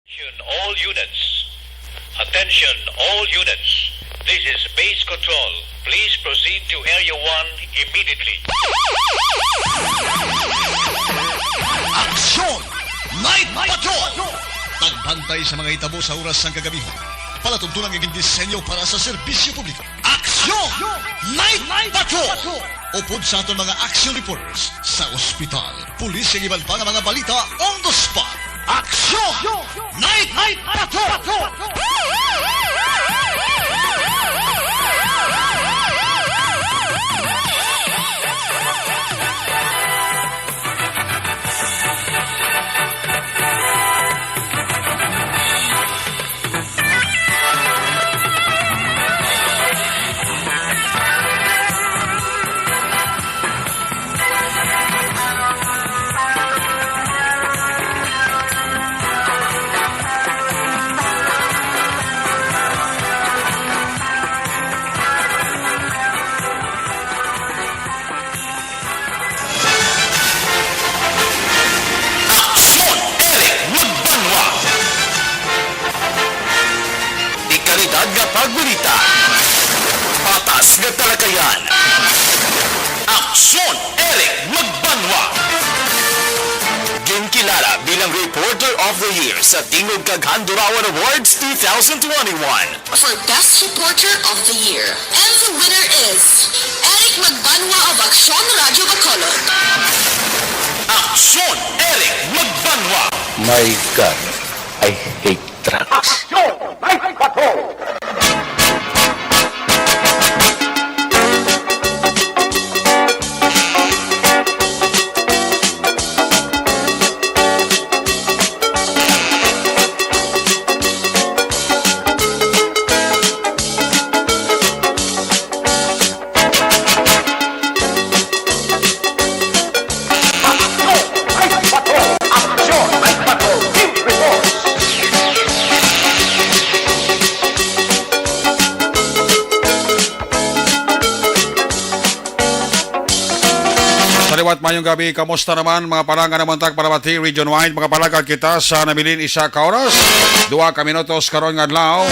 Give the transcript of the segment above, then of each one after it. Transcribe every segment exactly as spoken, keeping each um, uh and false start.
Attention all units. Attention all units. This is base control. Please proceed to area one immediately. Aksyon! Night Patrol! Pagbantay sa mga hitabo sa oras sang kagabihan. Palatuntunan nga gindisenyo para sa serbisyo publiko. Aksyon! Night Patrol! Upod sa aton mga action reporters sa ospital, pulis, kag iban pa nga mga balita on the spot. Aksyon! Night Patrol! Aksyon, Eric Magbanwa. Dekalidad nga pagbalita. Patas nga talakayan. Aksyon, Eric Magbanwa. Ginkilala bilang Reporter of the Year sa Tingog kag Handurawan Awards two thousand twenty-one. For Best Reporter of the Year. And the winner is Eric Magbanwa of Aksyon Radyo Bacolod. Aksyon, Eric Magbanwa. My God, I hate drugs. Aksyon! Night Patrol! Sa liwat, mayong gabi. Kamusta naman, mga palangga naman tag palamati, region-wide? Mga palangga kita sa nabilin isa ka oras, dua ka minutos karon nga adlaw.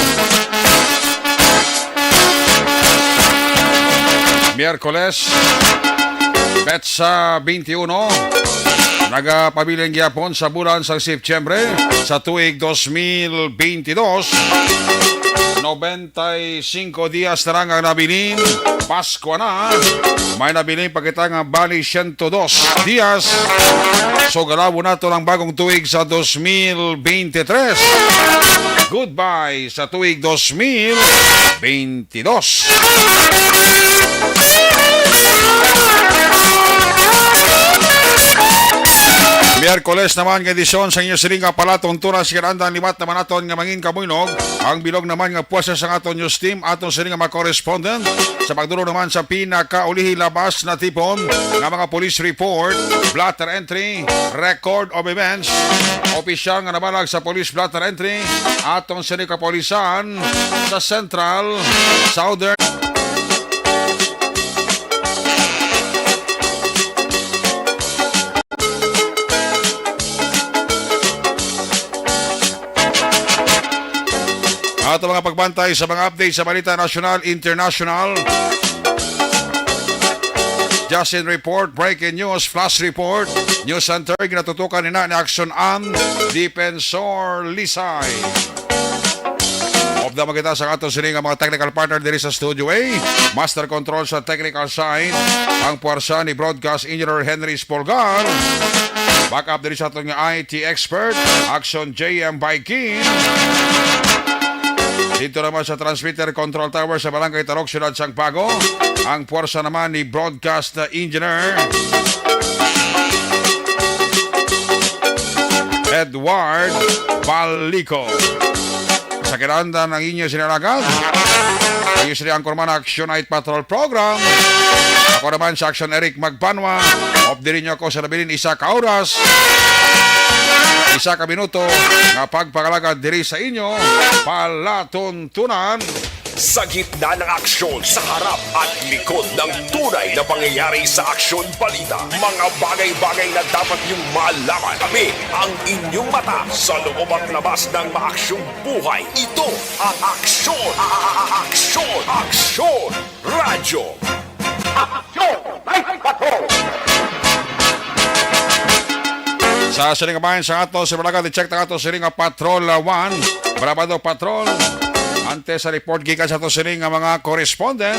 Miyerkules, petsa twenty-one. Nagapabilin gyapon sa bulan sa Setyembre sa tuig dos mil twenty-two. Noventa y cinco dias na lang ang nabilin. Pasko na. May nabilin pa kita nga bali siyento dos dias. So, galawon nato ang bagong tuig sa dos mil twenty-three. Goodbye sa tuig dos mil twenty-two. Miyerkules naman nga edisyon sa inyo sining nga palatuntunan. Sige, andan liwat naman naton nga mangin kabuylog ang bilog naman nga puwersa sang aton news team, aton sining nga mga correspondent, sa pagdulong naman sa pinakaulihi labas na tipon nga mga police report, blotter entry, record of events, opisyal nga nabalag sa police blotter entry, aton sining kapolisan sa Central, Southern. Ato mga pagbantay sa mga update sa balita nasyonal, international. Justin Report, Breaking News, Flash Report, News Center, ginatutukan nina ni Action Ann Defensor Lisay. Update man kita sa ato sini nga mga technical partner diri sa Studio A. Master control sa technical side, ang puwersa ni Broadcast Engineer Henry Spolgar. Backup diri sa aton nga I T expert, Action J M Baikin. Dito naman sa transmitter control tower sa Barangay Tarok, Siyudad sang Bago, ang puwersa naman ni Broadcast Engineer Edward Balico. Sa kinahanglan ang inyo sinalagad, ang inyo sila ang kurman Action Night Patrol Program. Ako naman sa Action Eric Magbanwa. Update ninyo ako sa nabilin isa ka oras, isa ka minuto nga pagpangalagad diri sa inyo palatuntunan. Sa gitna ng aksyon, sa harap at likod ng tunay na pangyayari sa Aksyon Balita, mga bagay-bagay na dapat niyong malaman. Kami ang inyong mata sa loob at labas ng maaksyong buhay. Ito ang Aksyon, a- a- a- Aksyon, Aksyon Radyo. Aksyon Night Patrol! Sa sining kabahin sa ato si Balaga, i-check ta ato sining nga Patrol, ah, one. Brabado Patrol. Antes sa report gikan sa ato sining nga mga correspondent,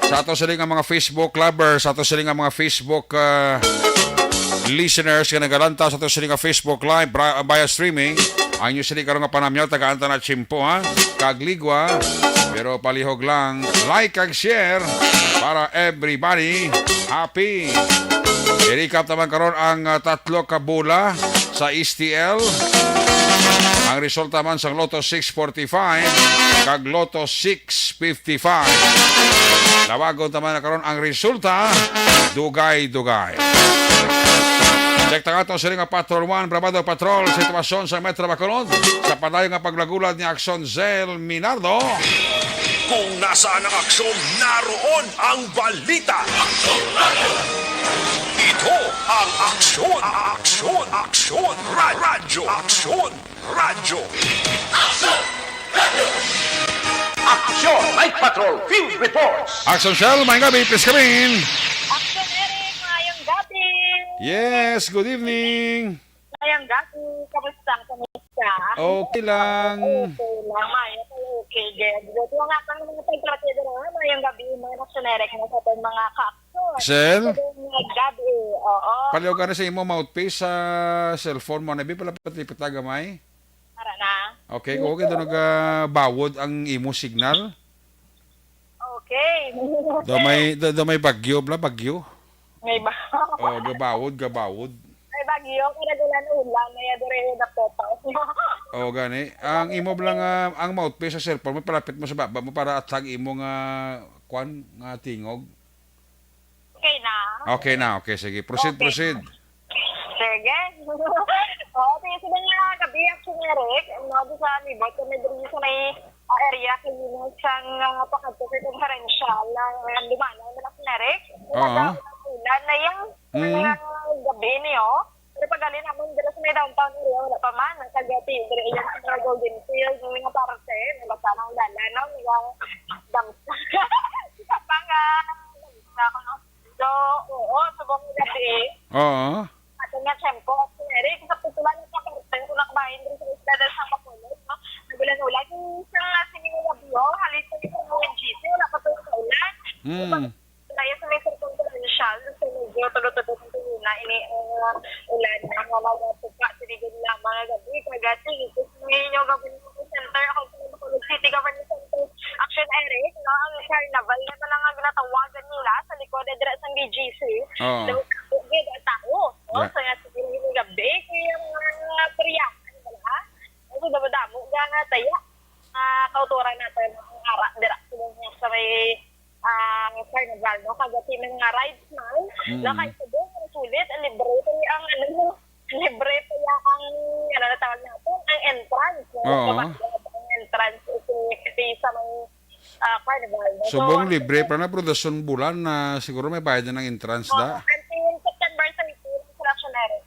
sa ato sining nga mga Facebook lovers, sa ato sining nga mga Facebook, ah, listeners nga nagalantaw sa ato sining nga Facebook Live bra- via streaming, ang inyo sini karon nga panamyaw, tagaan ta na tiyempo, ha? Kag ligwa, pero palihog lang, like kag share para everybody happy. I-recap naman karon ang, ah, tatlo ka bola sa S T L. Ang resulta man sang Lotto six forty-five kag Lotto six fifty-five. Lawagon ta man na karon ang resulta, dugay-dugay. Check ta ato sini nga Patrol one, Brabado Patrol, sitwasyon sa Metro Bacolod. Sa padayon nga paglagulad ni Aksyon Zel Minardo. Kung nasaan ang aksyon, naroon ang balita. Ito ang Aksyon, Aksyon, Aksyon, Ra- Radyo, Aksyon Radyo. Aksyon Night Patrol Field Reports. Action Shell, may gabi, please come in. Action Eric, maayong gabi. Yes, good evening. Maayong gabi. Kamusta? Kamusta? Okay lang. Okay lang. Maayo kayo. Okay, good. Buti nga ang mga pagpapatid na maayong gabi, mga Action Eric, na sa ating mga ka-action. Sel? Maayong gabi. Oo. Palihog ka na sa imo mouthpiece sa cellphone mo. Nabi pala pati pitagamay. Para na. Okay, kung okay, doon nagabawod ang imo signal. Okay. Do may do, do may bagyo bla, bagyo. May ba? Oh, gabawod, gabawod. May bagyo, kaya ulan-ulan, may adore na po pa. Oh, gani. Ang imo bla nga ang mouthpiece sa cellphone mo, palapit mo sa baba mo para atag imo nga kwan nga tingog. Okay na. Okay na, okay, sige. Proceed, Okay. Proceed. Sige. Oo, sige, sige nga gabi, Action Eric. No, di sa libot kami diri sa may ah, area kay yun sang uh, pakadto sa konferensyal ng uh, Lumanay na Action Eric. Oo. Ulan na yung Mm. uh, gabi niyo. Pero pag alin naman dito sa may downtown area, wala pa man. Ang kagati, diri yan sa mga Golden Field, yung mga parte, nabasa ng dalan, no? Mga damsa. Sa pang, ah, damsa ko, no? So, oo, subong gabi. Oo. Ato nga tempo, at sineri, sa pagtulan ng kaparte, kung nakbahin diri sa isla dahil sa Bacolod, no? Nagulan-ulan, yung isang uh, sining labyo, halit sa isang G C, wala pa to sa ulan. Mm. Kaya sa may circumferential, sa medyo tulo-tulo ng Pilipinas, ini ang uh, ulan na nga mga tupa, sinigon lamang nga gabi, kagati, ito sa may inyo government center, ako sa Bacolod City Government Center, Action Eric, no, ang carnival na lang ang ginatawagan nila sa likod na dira sa B G C. Oo. So, gid ang tao, no? Yeah. So, nga, sige, yung gabi, kaya ang mga priyahan, wala. Kasi damo-damo, nga nga, taya, ah, kauturan natin, ang ara, dira, sa may ah, carnival, no? Kagati ng mga rides man, Mm. na kahit subong ang sulit, ang libre pa niya ang, ano, libre pa niya ang, ano na tawag natin, ang entrance, no? Oo. Mabayad ang entrance, ito, ito sa mga ah, carnival, no? Subong So, libre pa na, pero dason bulan na siguro may bayad na ng entrance Oo, da. Until September thirty, ang selection na rin.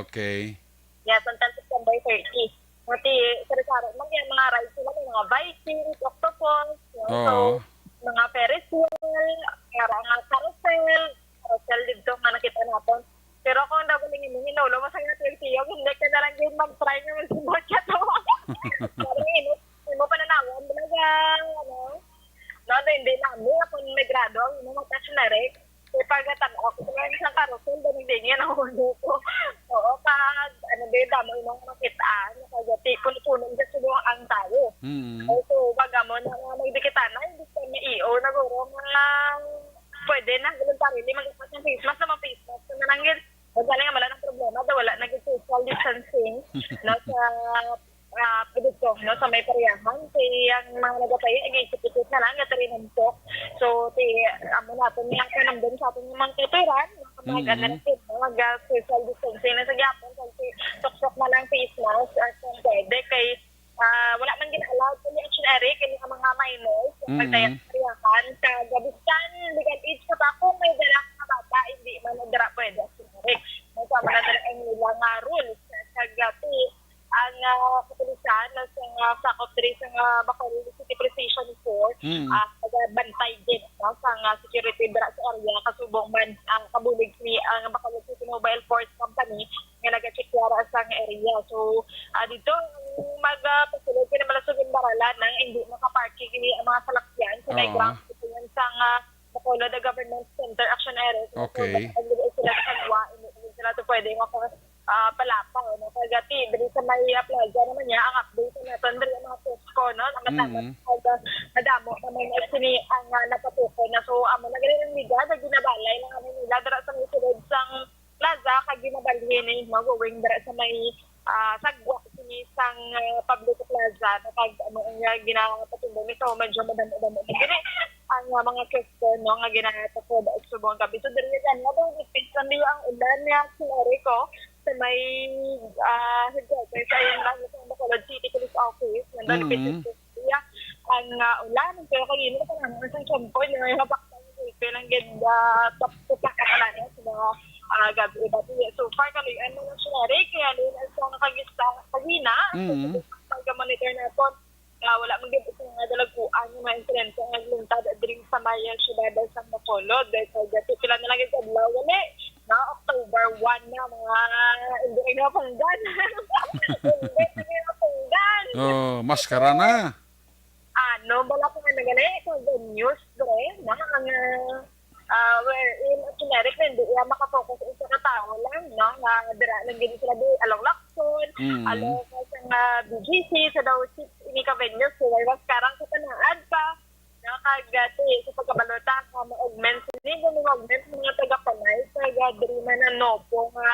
Okay. Yes, until September thirty. Pati, sari-sari man yung mga rides nila, may mga Vikings, octopus, no? So, Oo. mga Ferris wheel, mga, mga carousel, carousel dito nga nakita natin. Pero kung daw galing yung hinulo mo sa nga thirty, yung hindi ka na lang yung mag-try nga mag-support ka to. Parang ino, ino pananawan, talaga, ano? No, no, hindi na. Hindi ako may grado, ang ino mag-touch na rin. Kaya pag natanaw ako sa isang carousel, daming din yan ang ulo ko. Oo, pag, ano ba yung damo yung mga makitaan, nakagati, puno-puno yung gusto mo ang tao. Mm. So, baga mo na nga may dikitan na, hindi ka maiyo na guro nga pwede na, voluntary, hindi mag-ipas ng face mask, na mag-face mask na lang yun. Baga na nga, wala nang problema, daw wala naging social distancing, no, sa ah, pwede ko, no, sa may pariyahan. Kay ang mga nagataya, nag-isip-isip na lang, nga tarinumtok. So, ti, amo natin nga kanamdan sa ating mga kulturan, no, mag, Mm. ano, mag, ah, social distancing na sa gyapon, kasi suksok na lang face mask, at kung pwede, kay, ah, wala man gina-allow, kay Action Eric, kay mga, mga minor, Mm. Magdayat-dayahan, kag bisan legal age na ba, kung may dala ka bata, hindi man dira pwede, Action Eric. Mao pa man dira ang ilang, ah, rules. Kag, ah, ti, ang, ah, kapulisan na sa, ah, sakop diri sa, ah, Bacolod City Precision Force, Mm. ah, nagabantay din, no, sa, ah, security dira sa area, kasubong man ang kabulig ni ang Bacolod City Mobile Force Company nga nagacheck dira sa area. So, ah, dito, ang mag, ah, pasulod kini Malasugin Baralan, nang hindi makaparking kini ang mga salakyan sa may Oo. ground sa, ah, Bacolod Government Center, Action Eric. Okay. So, ang sila sa kagwa, hindi sila to pwede maka-, ah, palapaw, no? Kag ti, diri sa may, ah, plaza naman niya, ang update naton diri ang mga posko, no? Ang matama Mm. sa, ah, madamo naman ang sini ang, ah, napatukon na. So, amo na gani ang liga, na ginabalay lang naman nila dira sa may sulod sang plaza, kag ginabalhin ni, no, going dira sa may, ah, sagwa sini sang, ah, public plaza, no? Kag amo ang, ah, ginapatindog nito, medyo madamo-damo na gini ang, ah, mga question, no, nga ginatukod subong gabi. So, diri na, no, nagpis lang niyo ang ulan niya, Action Eric, sa may, ah, headquarters, ayun lang, sa Bacolod City Police Office, nandun, Mm. nagpis-, iya ang, ah, ulan. Pero kag init pa lang, ang isang tiyempo, hindi may mapaktan, lang gid, ah, tap-, tupak ang ulan, eh, sa mga, ah, gabi. But, yeah, so far, kaluy-an mo lang siya, Eric. Kaya, yun, ang isang kagista-, kagina, Mm. pag-monitor naton, ah, wala man gid isang nga dalagkuan nga mga insidente nga naglungtad diri sa may siyudad sa Bacolod. Dahil sa gabi, pila na lang gid ka adlaw, wala, na October one na, mga hindi na punggan. Hindi na punggan. Oh, maskara na. Ano, bala ko nga na gani, sa the news, dre, na ang, ah, ah, wherein ang generic na hindi iya makafocus sa isa ka tawo lang, no? Nga dira lang gid sila di, along Lacson, Mm. along sa nga B G C, sa daw six ini ka venues, so, may mas karang sa tanaad pa. No? Kag, ah, ti, sa pagkabalota, nga ma-augment sini, kung ma-augment ang mga taga-Panay, taga diri man ang Nopo nga,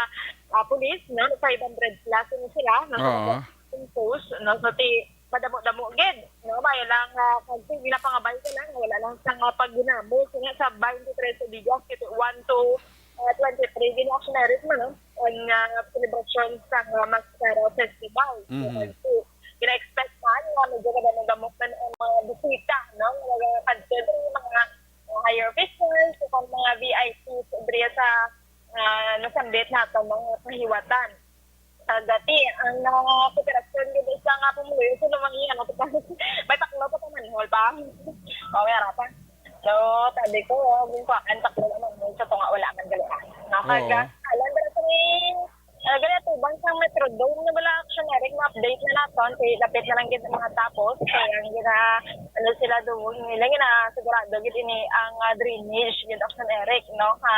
ah, police, no? Five hundred plus ini sila, no? Oo. Sa post, no? So, ti, madamo-damo gid, no? Maayo lang, ah, kag ti, ginapangabay ko lang, wala lang sa nga paghinabo, so, nga sa twenty-three sa Digas, kiti one to, ah, twenty-three, gina-, Action Eric man, no? Ang, ah, celebration sa, ah, Maskara Festival. So, Mhm. kag ti, gina-expect man nga medyo kadamo-damo man ang mga bisita, no? Nga nagakadto diri, mga, ah, higher officials, o kung mga V I Ps diri sa, ah, nasambit nato, mga kahiwatan. Kag ti, ang, ah, kooperasyon gid sa nga pumuluyo sa lumang iyan, ato pa, may taklo pa ka manhole pa. O, may ara pa. So, sabi ko, oh, kung kuhaan, taklo na manhole sa tunga, wala man gali. No, kag, Oo. ah, alam ba nato ni, ah, gali, atubang sa Metrodome na bala, Action Eric, ma-update na naton, kay lapit na lang gid ang mga tapos, kay ang gina-, ano sila doon, nila gina-, sigurado gid ini ang, ah, drainage gid, Action Eric, no? Ha,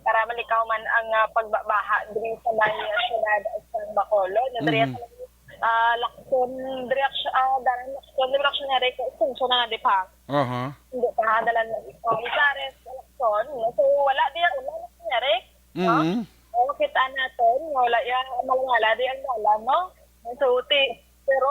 para malikaw man ang, ah, pagbabaha diri sa may, ah, siyudad sa Bacolod, no? Diri Mhm. sa may, ah, Lacson, diri, ah, dalan Lacson, diri, Action Eric, extension na nga, di ba? Aha. Hindi pa, dalan, ah, Misares, Lacson, no? So, wala di ang ulan, Action Eric, no? Mhm. O, kita naton, wala ya, malawala di ang dalan, no? So, ti, pero,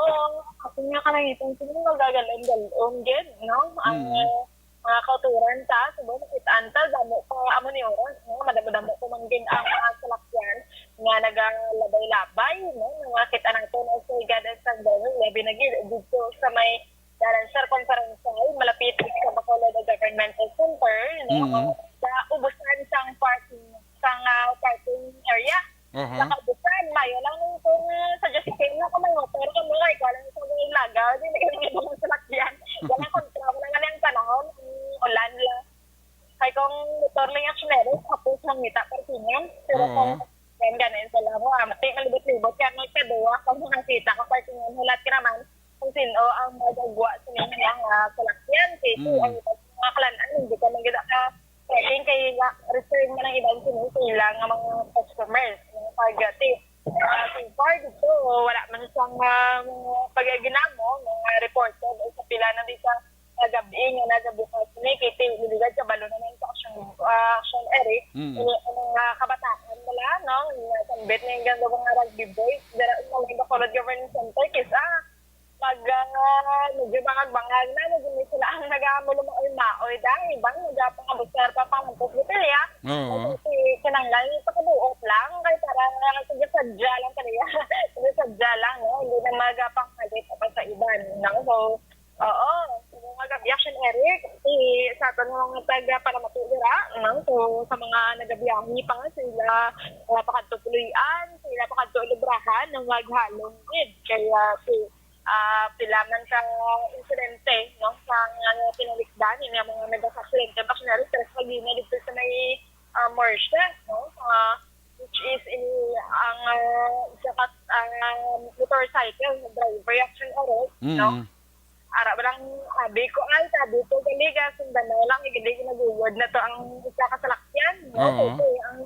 ako nga kalangitan, sino magagalon-galon gid, no? Ang, Mm. ah, mga kauturan ta, subong makit-an ta, damo pa amo ni oras, no? Madamo-damo pa man gid ang mga salakyan nga nagalabay-labay, no? Nga kita naton, ang Sagada sa Dawin, labi na gid dito sa may dalan Circumference Hall, malapit sa Bacolod Governmental Center, no? Mm. Sa ubusan sang parking, sang, ah, parking area. Aha. Nakaubusan, maayo lang kung sa Josephine na, kung may motor ka mo, ikaw lang sa mga lagaw, di na yung ibang salakyan. Wala kontra mo na nga yung panahon, ang ulan lang. Kay kung motor lang yung Action Eric, tapos lang kita parkingan. Pero Oo. kung yan, ganun sa lang mo, ah, mati, malibot-libot ka, may kaduwa, kung makakita ka parkingan, hulat ka naman kung sino ang magagwa sa mga, ah, salakyan. Kay ito, Mm. ang iba sa mga kalan-an, hindi ka man gid ka parking kay la-, reserve man ang iban sini sa ila nga mga customers, mga pagati. Ah, so far dito, wala man siyang, ah, mga pagginamo, mga reported o sa pila na di sa, sa gabi nga nagabukas ni, kay ti-, nilugad sa balo naman sa Action, ah, Action Eric. Mm. Ini ang mga kabataan nila, no? Nasambit na yung ganda mga rugby boys. Dara, sa may Bacolod Government Center, kisa mag, ah, medyo bangag-bangag na, medyo may sila ang nagamulong maoy-maoy dahil ibang nagapangabusar pa pangantos botelya. Oo. At si kinanglan yung pakabuot lang, kay para sadya-sadya lang talaga. Sadya-sadya lang, no? Hindi na magapanghalit pa sa iban, no? So, oo. So, mga gabi, Action Area, nagapalamato dira, no? So, sa mga nagabiyahe pa nga sila, ah, pakadto Puloy-an, sila pakadto Lubrahan, nga maghalong gid. Kaya, si, ah, pila man ka insidente, no? Sa nga pinalikdan, yung mga nagkakaksidente, baksinari, tres ka gina dito sa may, ah, Marcia, no? Ah, which is in, ang, ah, isa ka, ah, motorcycle driver, yung action arrest, no? Mm. Ara ba lang, abi ko, ay, sabi ko, gali ka, sundano lang, hindi ginagugod na to ang isa ka salakyan, no? Oo. Kasi ang,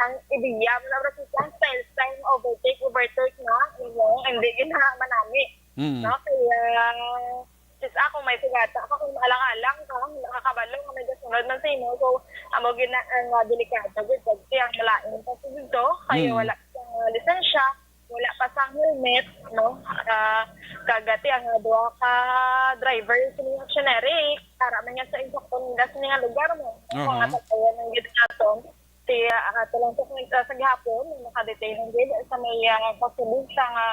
ang ideya mo na, kasi ang style, style, overtake, overtake na, you know, hindi ginahaman nami. Mm. No? Kaya, sis ako, may sugata ako, kung alang-alang ka, nakakabalo nga may gasunod man sa imo. So, amo gina, ang, ah, delikado, gud, pag siyang malain pa sa dito, kaya Mm. wala siyang, ah, lisensya, wala pa sang helmet, no? Ah, kagati ang, ah, duha ka driver sini nga action arrest, para man nga sa insakto nila sini nga lugar mo. Aha. Kung nga pagkayan ng gid nato, si, ah, ato lang sa, ah, sa gihapon, nakadetain ang gid sa may, ah, pasulod sa nga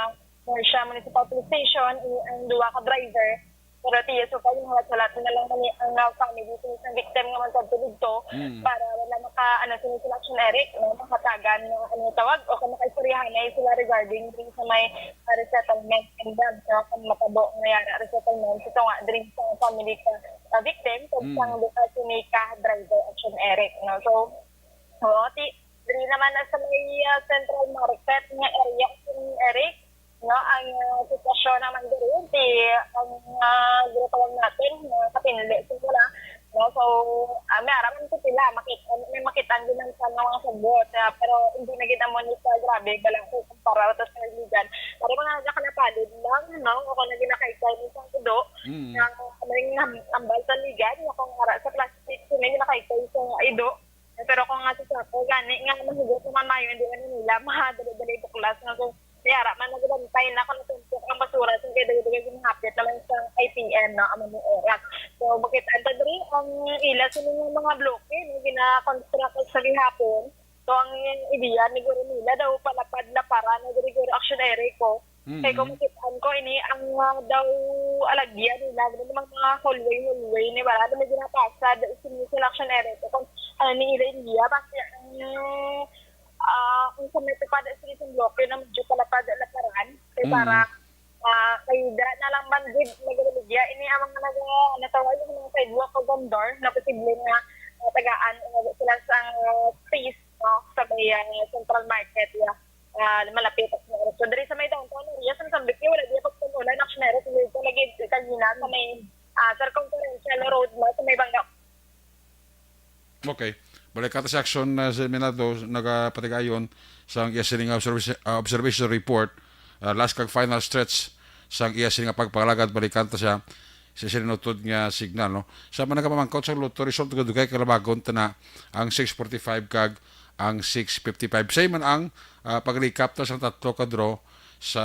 Marcia Municipal Police Station, i-, ang duha ka driver. Pero tiya, so, kayo, mga salat na lang kami ang, ah, family sa isang victim nga man sa dito Mm. para wala maka, ano, sini sila action arrest, no? Makatagan na, ano, tawag, o kung makaistoryahan na sila regarding din sa may, ah, resettlement and dam, no? Kung matabo nga yara resettlement, ito nga, drin sa family ka, ah, victim, kung Mm. sang bukas sini ka driver action arrest, no? So, Oo, ti, diri naman na sa may, ah, Central Market nga area, Sir Eric, no, ang, ah, sitwasyon naman diri, ti, ang, ah, ginatawag natin, nga kapinli, simula, no, so, ah, may araman ko sila, makit-, may makita ang ginansan nga mga sagbot, ah, pero hindi na gid amo ni sa grabe, bala ko kumpara to sa Ligan. Pero mga nagakalapalit lang, no, ako na ginakaykay ni sa Ido, Mm. nga may ham-, ambal sa Ligan, nga kung ara sa plastic, may ginakaykay sa Ido, Pero kung nga sa sako, gani nga mahugot naman mayo, hindi man nila madali-dali tuklas nga kung may ara man, nagbantay na kung natumpok ang basura sa kay dagdag ginhapit naman sa I P M, no, amo ni oras. So, bakit anta diri ang ila sa mga, mga bloke, no, gina-construct sa gihapon. So, ang ideya ni guro nila daw palapad na para na diri guro action area ko. Kay kung Mm. makit-an ko ini ang, ah, daw alagyan nila, ano namang mga hallway, hallway ni wala na may ginapasad sa inyo selection area. So, kung ano ni ila niya, basta ang, ah, kung sa may tupad sa isang bloke na medyo palapad-laparan, kay Mm. para, ah, kay da na lang man gid nagaligya ini ang mga nag-, natawag yung mga sidewalk o gondor na posible nga, ah, tagaan, ah, sila sa, ah, space, no, sa may, ah, central market, yeah. Ah, malapit sa Mero. So, diri sa may downtown area, sa Sambiki, wala diya pagpanulan, aksyoneros, dito lagi kagina sa may, ah, circumferential road mo, sa may Bangga. Okay. Balik ka sa action, ah, sa Minado, nagapatigayon sa iya sining observation, ah, observation report, ah, last kag final stretch sa iya sining pagpangalagad, balikan ta siya sa sinutod nga signal, no? Sa mga nagapamangkot sa lotto result, dugay-dugay kalabagon tana ang six forty-five kag ang six fifty-five. Say man ang, ah, pag-recap ta sa tatlo ka draw sa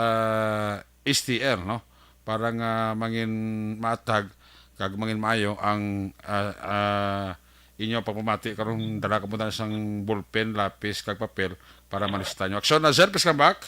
S T L, no? Para nga mangin maatag kag mangin maayo ang, ah, ah, inyo pagpamati. Karon dala ka mo na sang ballpen, lapis, kag papel para malista nyo. Aksyon na, sir. Please come back.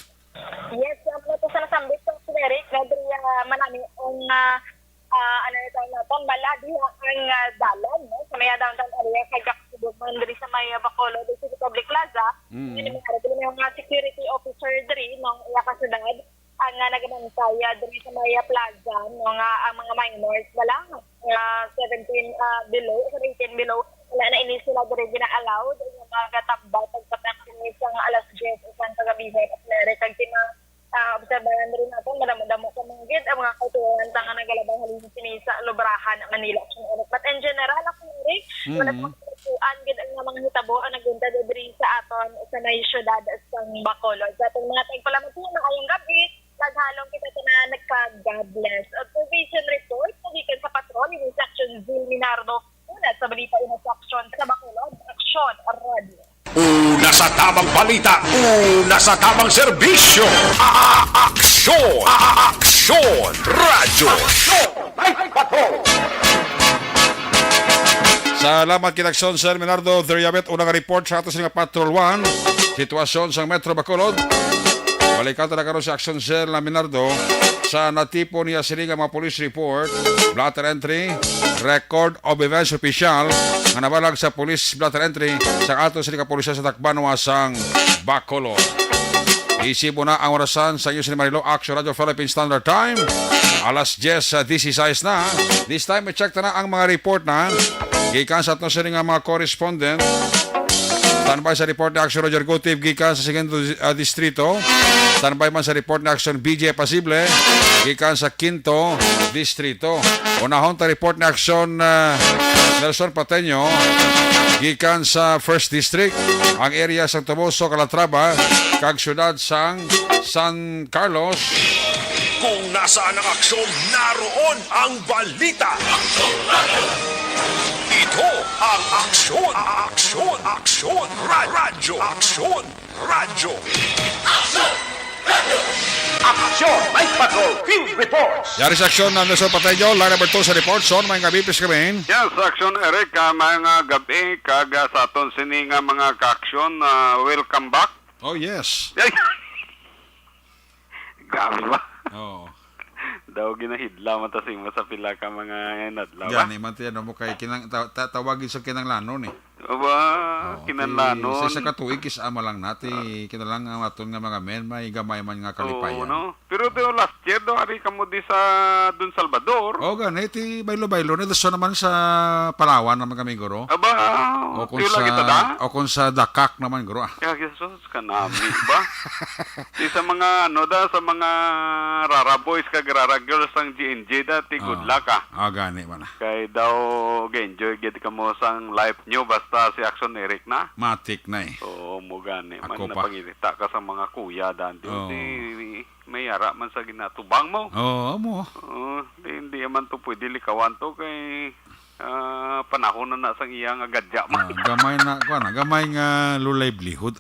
Yes, ang mga sa nasambit sa generic, na diri, ah, manami ang, ah, ah, ano ito natin, mala diha ang, ah, dalan, no? Sa may downtown area, kay Jack Subugman, diri sa may, ah, Bacolod, diri sa Republic Plaza. Mm. Yun yung mga, diri may mga security officer diri, no, iya ka syudad, ang, ah, nagamantaya diri sa may, ah, plaza, no, nga ang mga minors na lang, nga seventeen, ah, below, or eighteen below, wala na ini sila diri gina-allowed, yung mga gatambal, pagpatak sa alas diyes, isang kagabihan, at meron kag tina-, ah, obserbahan rin natin, madamo-damo pa man gid ang mga kautuhan sa nga nagalabay halin sini sa Lubrahan, Manila, Action Act. But in general, ako, Eric, wala Mm. sa mga kuan gid ang mga hitabo ang nagbuntag diri sa aton sa may syudad sa Bacolod. Sa ating mga tagpalamati, maayong gabi. Naghalong kita tanan, nagka-God bless. Observation report, nagikan sa patrol, ini si Action Zil Minardo. Una sa balita, una sa aksyon sa Bacolod, Aksyon Radio. Una sa tamang balita, una sa tamang serbisyo. A-, a-, aksyon, a-, a-, aksyon, radyo. Aksyon, ay, patrol. Salamat kay Aksyon, Sir Minardo Deriabet. Unang report sa ato sa mga Patrol One. Sitwasyon sa Metro Bacolod. Balikan ta na karon sa Aksyon, Sir Minardo. sa natipon niya sini nga mga police report, blotter entry, record of events official nga nabalag sa police blotter entry sa ato sini ka pulisya sa Tacbanwa sang Bacolod. Isip mo na ang orasan sa inyo sini Marilo, Action Radio Philippine Standard Time. Alas diyes, ah, disisais na. This time, i-check ta na ang mga report na gikan sa ato sini nga mga correspondent. Standby sa report ni Action Roger Gutib gikan sa segundo, ah, distrito. Standby man sa report ni Action B J Pasible gikan sa quinto distrito. Unahon ta report ni Action, ah, Nelson Pateño gikan sa first district, ang area sang Toboso, Calatrava, kag siyudad sang San Carlos. Kung nasaan ang aksyon, naroon ang balita. Ito ang Aksyon, Aksyon, Aksyon, Ra-, Radyo, Aksyon, Radyo. Aksyon! Night Patrol Field Reports. Yari sa aksyon na Nelson Pateño, line number two sa report. Son, may gabi, please kami. Yes, Aksyon Eric, ah, mga gabi, kag, ah, sa aton sini nga mga ka-aksyon, ah, welcome back. Oh, yes. Grabe ba? Oo. Daw ginahidla man ta sa imo sa pila ka mga inadlaw, ba? Gani man ti ano mo kay kinang-, ta-, ta-, tawagin sa kinanglanon, eh. Aba, Oo, kinanglanon. Ti, sa isa ka tuig, kis-a man lang na, ti, kinalang ang aton nga mga men, may gamay man nga kalipayan. Oo, no? Pero ti, last year, do, ari kamo di sa Don Salvador. Oo, gani, ti, baylo-baylo na, daso naman sa Palawan naman kami, guro. Aba, O kung ti, wala sa, kita da? o kung sa Dakak naman, guro, ah. Ya, Jesus, kanami ba? Di sa mga, ano da, sa mga Rara Boys kag Rara Girls ang G N G da, ti good Ah, luck, ah. Ah, gani man, ah. Kay daw, ga-enjoy gid kamo sang life nyo, basta si Action Eric na. Matik na, eh. Oo, mo gani man, Ako pa. napangilita ka sa mga kuya, dan, di, Oo. di, may ara man sa ginatubang mo. Oo, mo. Oo, di, hindi man to pwede likawan to, kay ah, panahon na na sang iya nga gadya man. Ah, gamay na, kuwan na, gamay nga low livelihood.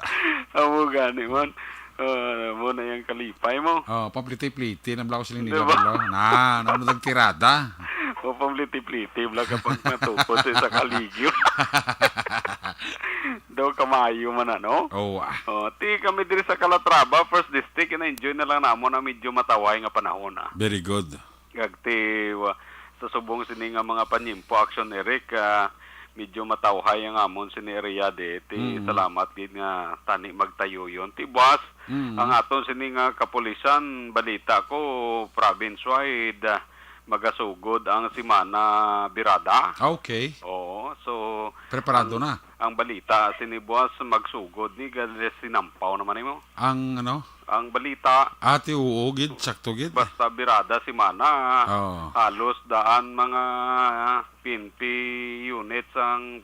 Amo gani man. Ah, mo na yang kalipay mo. Oh, pampliti-pliti na bala ko siling Di nila ba? bala. Na, na mo nagtirada. O pampliti-pliti bala kapag matukod sa isa ka ligyo. Daw kamayo man, ano? Oh, ah. Oh, ti kami diri sa Calatrava, first district, na-enjoy na lang namon ang medyo matawhay nga panahon, ah. Very good. Kag ti, wa-, sa subong sini nga mga panyimpo, Action Eric, ah, medyo matawhay ang amon sini area di. Ti, Mm. salamat gid nga tani magtayuyon. Ti, buwas, Mm. ang aton sini nga kapulisan, balita ko, province-wide, ah, magasugod ang Semana Birada. Ah, okay. Oo, so, Preparado ang, na. ang balita sini buwas magsugod ni gali sinampaw naman nimo. Ang ano? Ang balita. Ati, oo gid, sakto gid. Basta birada semana, Oo. halos daan mga P N P units ang,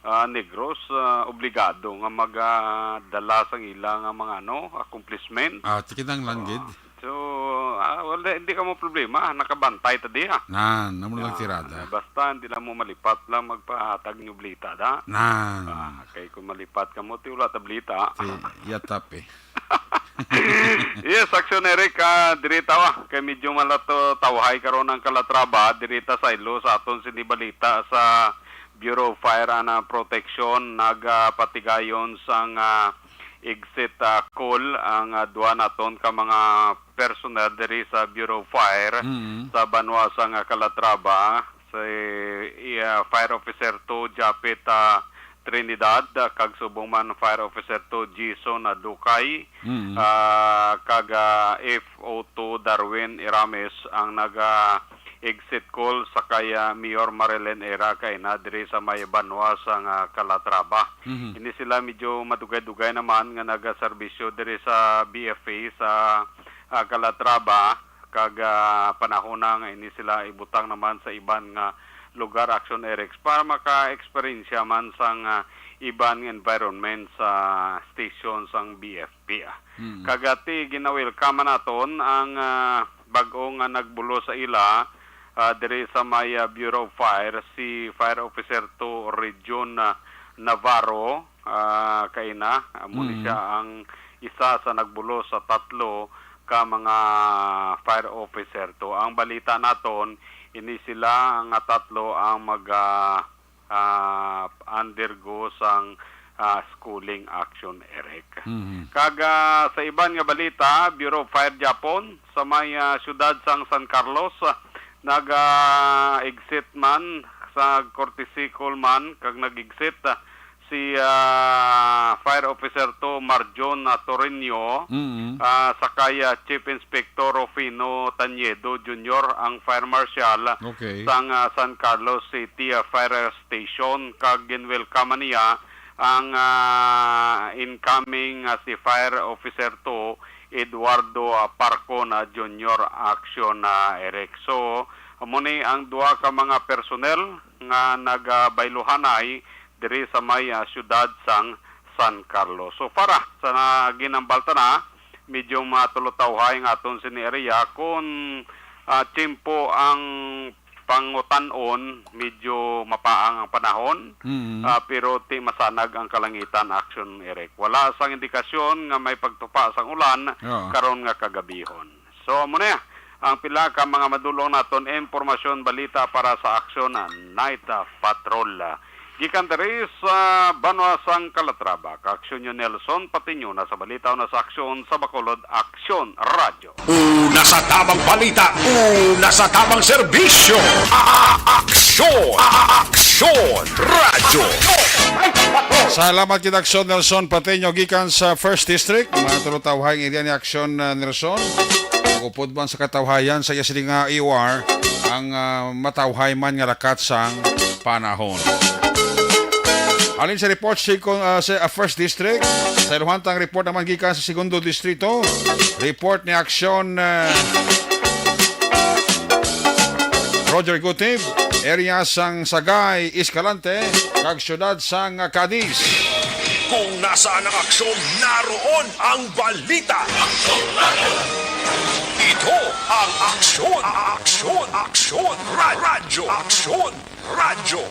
ah, Negros, ah, obligado nga magadala sang ila nga mga, ano, accomplishment. Ah, ti kinahanglan Ah, gid. so, ah, wala, hindi ka mo problema. Nakabantay ta diha. Nan, amo lang Ah, tirada. basta hindi lang mo malipat lang magpahatag ni balita da. Nan. Ah, kay kung malipat ka mo, ti wala ta balita. Ti, yatap eh. Yes, Action Eric, ah, diri tawa. Kay medyo malato tawhay karon ang Calatrava, diri ta sa ilo sa aton sini balita sa Bureau of Fire and, ah, Protection, nagapatigayon sang, ah, exit, ah, call ang, ah, duha naton ka mga personnel diri sa Bureau of Fire Mm. sa banwa sang, ah, Calatrava, si, ah, Fire Officer two Japet, ah, Trinidad, ah, kag subong man Fire Officer two Jason, ah, Ducay, Mm. ah, kag, ah, F O two Darwin Irames ang naga exit call sa kay, ah, Mayor Marilyn Era kaina diri sa may banwa sang, ah, Calatrava. Mhm. Ini sila medyo madugay-dugay naman nga nagaserbisyo diri sa B F A sa, ah, Calatrava, kag, ah, panahon na nga ini sila ibutang naman sa iban nga lugar, Action Erics, para maka-eksperyensya man sang, ah, iban nga environment sa station sang B F P, ah. Mm. Kag ti gina-welcome man naton ang, ah, bag-o nga nagbulos sa ila, ah, diri sa may, ah, Bureau of Fire, si Fire Officer two Region, ah, Navarro, ah, kaina, amo ni Mm. siya ang isa sa nagbulos sa tatlo ka mga fire officer two. Ang balita naton, ini sila nga tatlo ang mag, ah, ah, undergo sang ah, schooling action, Eric. Mhm. Kag, ah, sa iban nga balita, Bureau of Fire Japon sa may, ah, siyudad sang San Carlos, ah, nag-exit man sa courtesy call man kag nag-exit, ah, si, ah, Fire Officer two Marjon, ah, Torreño, Mhm. ah, sa kay, ah, Chief Inspector Rufino Tañedo Junior, ang Fire Marshal Okay. sang, ah, San Carlos City, ah, Fire Station, kag ginwelcome niya ang, ah, incoming, ah, si Fire Officer two, Eduardo, ah, Parcon, ah, Junior Action, ah, Eric. So, amo ni ang duha ka mga personnel nga nagabayluhanay diri sa may, ah, siyudad sang San Carlos. So, para sa na-, ginambalta na, medyo matulutawhay ang aton sini area. Kung, ah, tiyempo ang pangutan-on, medyo mapaang ang panahon, Mm. ah, pero ti masanag ang kalangitan, Action Eric. Wala sang indikasyon nga may pagtupa sang ulan Oo. karon nga kagabihon. So, amo na ang pila ka mga madulong naton impormasyon, balita para sa Action Night, ah, Patrol. Gikan diri sa banwa sang Calatrava, ka Aksyon Nelson Patiño na sa balita o na sa aksyon sa Bacolod, Aksyon Radyo. Una sa tamang balita, una sa tamang serbisyo. A-, a-, aksyon, a-, a-, aksyon, radyo. Salamat kita, Aksyon Nelson Patiño, gikan sa First District. Mga tulutawhay ang area ni Aksyon, uh, Nelson. Upod man sa katawhayan sa iya sini nga E O R, ang, uh, matawhay man nga lakat sang panahon. Halin sa report sa, uh, sa, uh, First District, sa iluhantang report naman gikan sa Segundo Distrito, report ni Aksyon, uh, Roger Gutib, area sang Sagay, Escalante, kag siyudad sang Cadiz. Kung nasaan ang aksyon, naroon ang balita. Ito ang Aksyon, Aksyon, Aksyon, Ra-, Radyo, Aksyon, Radyo.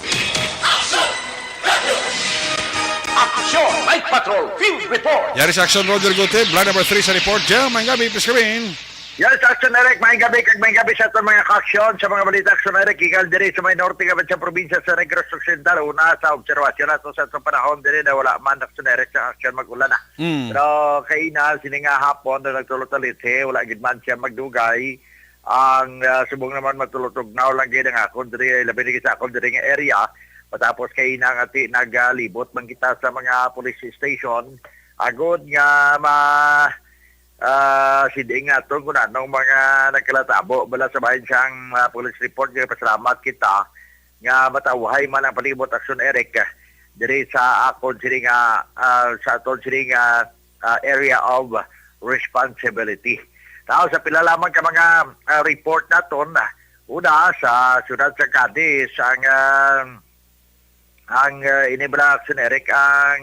Aksyon Night Patrol Field Report. Yari sa Aksyon, Roger Gutib, line number three sa report. Jel, may gabi, please come in. Yes, Aksyon Eric, may gabi kag may gabi sa aton mga kaaksyon sa mga balita, Aksyon Eric, gikan diri sa may norte nga sa probinsya sa Negros Occidental. Una sa obserbasyon nato sa atong panahon diri na wala man, Aksyon Eric, sa aksyon mag-ulan na. Mm. Pero kaina, sini nga hapon na nagtulot-alit, eh, wala gid man siya magdugay. Ang, ah, subong naman matulotugnaw lang gid ang akon diri, labi na gid sa akon diri nga area. Matapos kaina nga ti nagalibot man kita sa mga police station, agod nga ma-, ah, siding naton kung anong mga nagkalatabo bala sa bahin sang, ah, police report. Kaya pasalamat kita nga matawhay man ang palibot, Aksyon Eric, diri sa akon sini nga, ah, sa aton sini nga, ah, area of responsibility. Now, sa pila lamang ka mga, ah, report naton, una sa siyudad sa Cadiz, ang, ah, ang, ah, ini bala, Aksyon Eric, ang,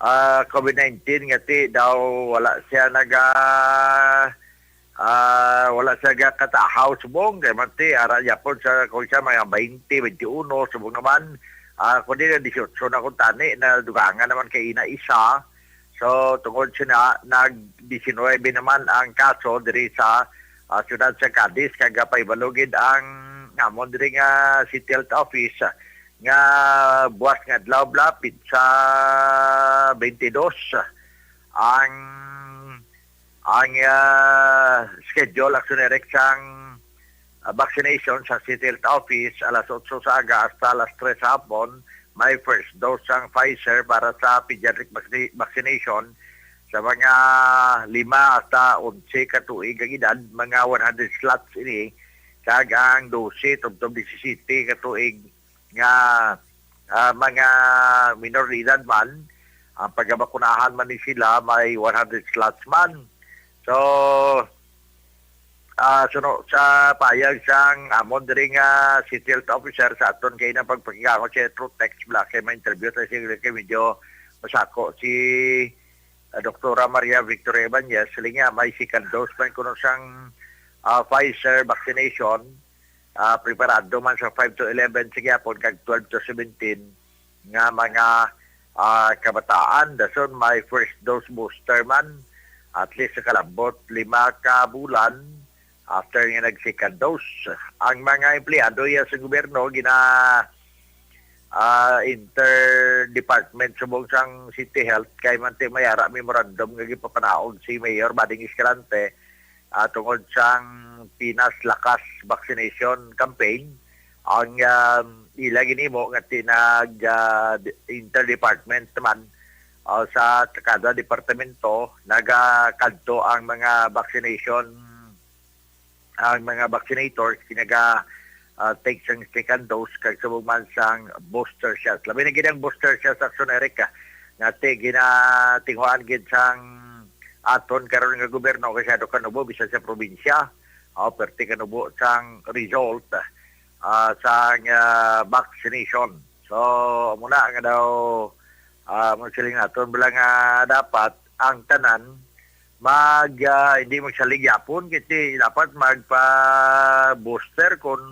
ah, COVID nineteen nga ti daw wala siya naga, ah, wala siya gakatahaw subong kay man ti ara gyapon sa kung siya mga twenty, twenty-one subong naman. Ah, kundi na dieciocho na kung tani na dugangan naman kay ina isa. So, tungod sina, nag diecinuebe naman ang kaso diri sa, ah, siyudad sa Cadiz, kag pahibalo gid ang amon diri nga City Health Office nga buwas nga adlaw, bala, petsa twenty-dos ang, ang, ah, schedule, Aksyon Eric, sang, ah, vaccination sa City Health Office, alas otso sa aga hasta alas tres sa hapon. May first dose sang Pfizer para sa pediatric vaccine-, vaccination sa mga lima hasta onse ka tuig ang edad, mga one hundred slots ini, kag ang dose tubtob disisiyete ka tuig nga, ah, mga minor de edad man, ang pagabakunahan man ni sila may one hundred slots man. So, ah, suno sa payag sang amon diri nga City Health Officer sa aton kay nang pagpakigango siya through text, bala, kay ma-interview ta siya kay medyo masako si, ah, Doktora Maria Victoria Ibanez. Sila nga may second dose man kuno sang, ah, Pfizer vaccination. Ah, preparado man sa five to eleven sa gihapon kag twelve to seventeen nga mga, ah, kabataan. Dason may first dose booster man, at least sa kalabot lima ka bulan after nga nag-second dose. Ang mga empleyado iya sa gobyerno gina-, ah, inter-department subong sang City Health, kay man ti may ara memorandum nga gipapanaog si Mayor Bading Escalante, ah, tungod sang Pinas Lakas Vaccination Campaign. Ang, ah, ila ginhimo nga ti nag, ah, di-, inter-department naman, ah, sa kada departamento, nagakadto ang mga vaccination, ang mga vaccinators, kinaga, ah, take sang second dose, kag subong man sang booster shot. Labi na gid ang booster shot, Action Eric, ah, nga ti-, ginatinguhaan gid sang aton karon nga gobyerno, kay sa kanubo, bisan sa probinsya, oh, perti kanubo sang result, ah, sang, ah, vaccination. So, amo na nga daw, ah, mo siling naton bala nga dapat ang tanan mag, ah, hindi magsalig yapon, kasi dapat magpa-booster kung,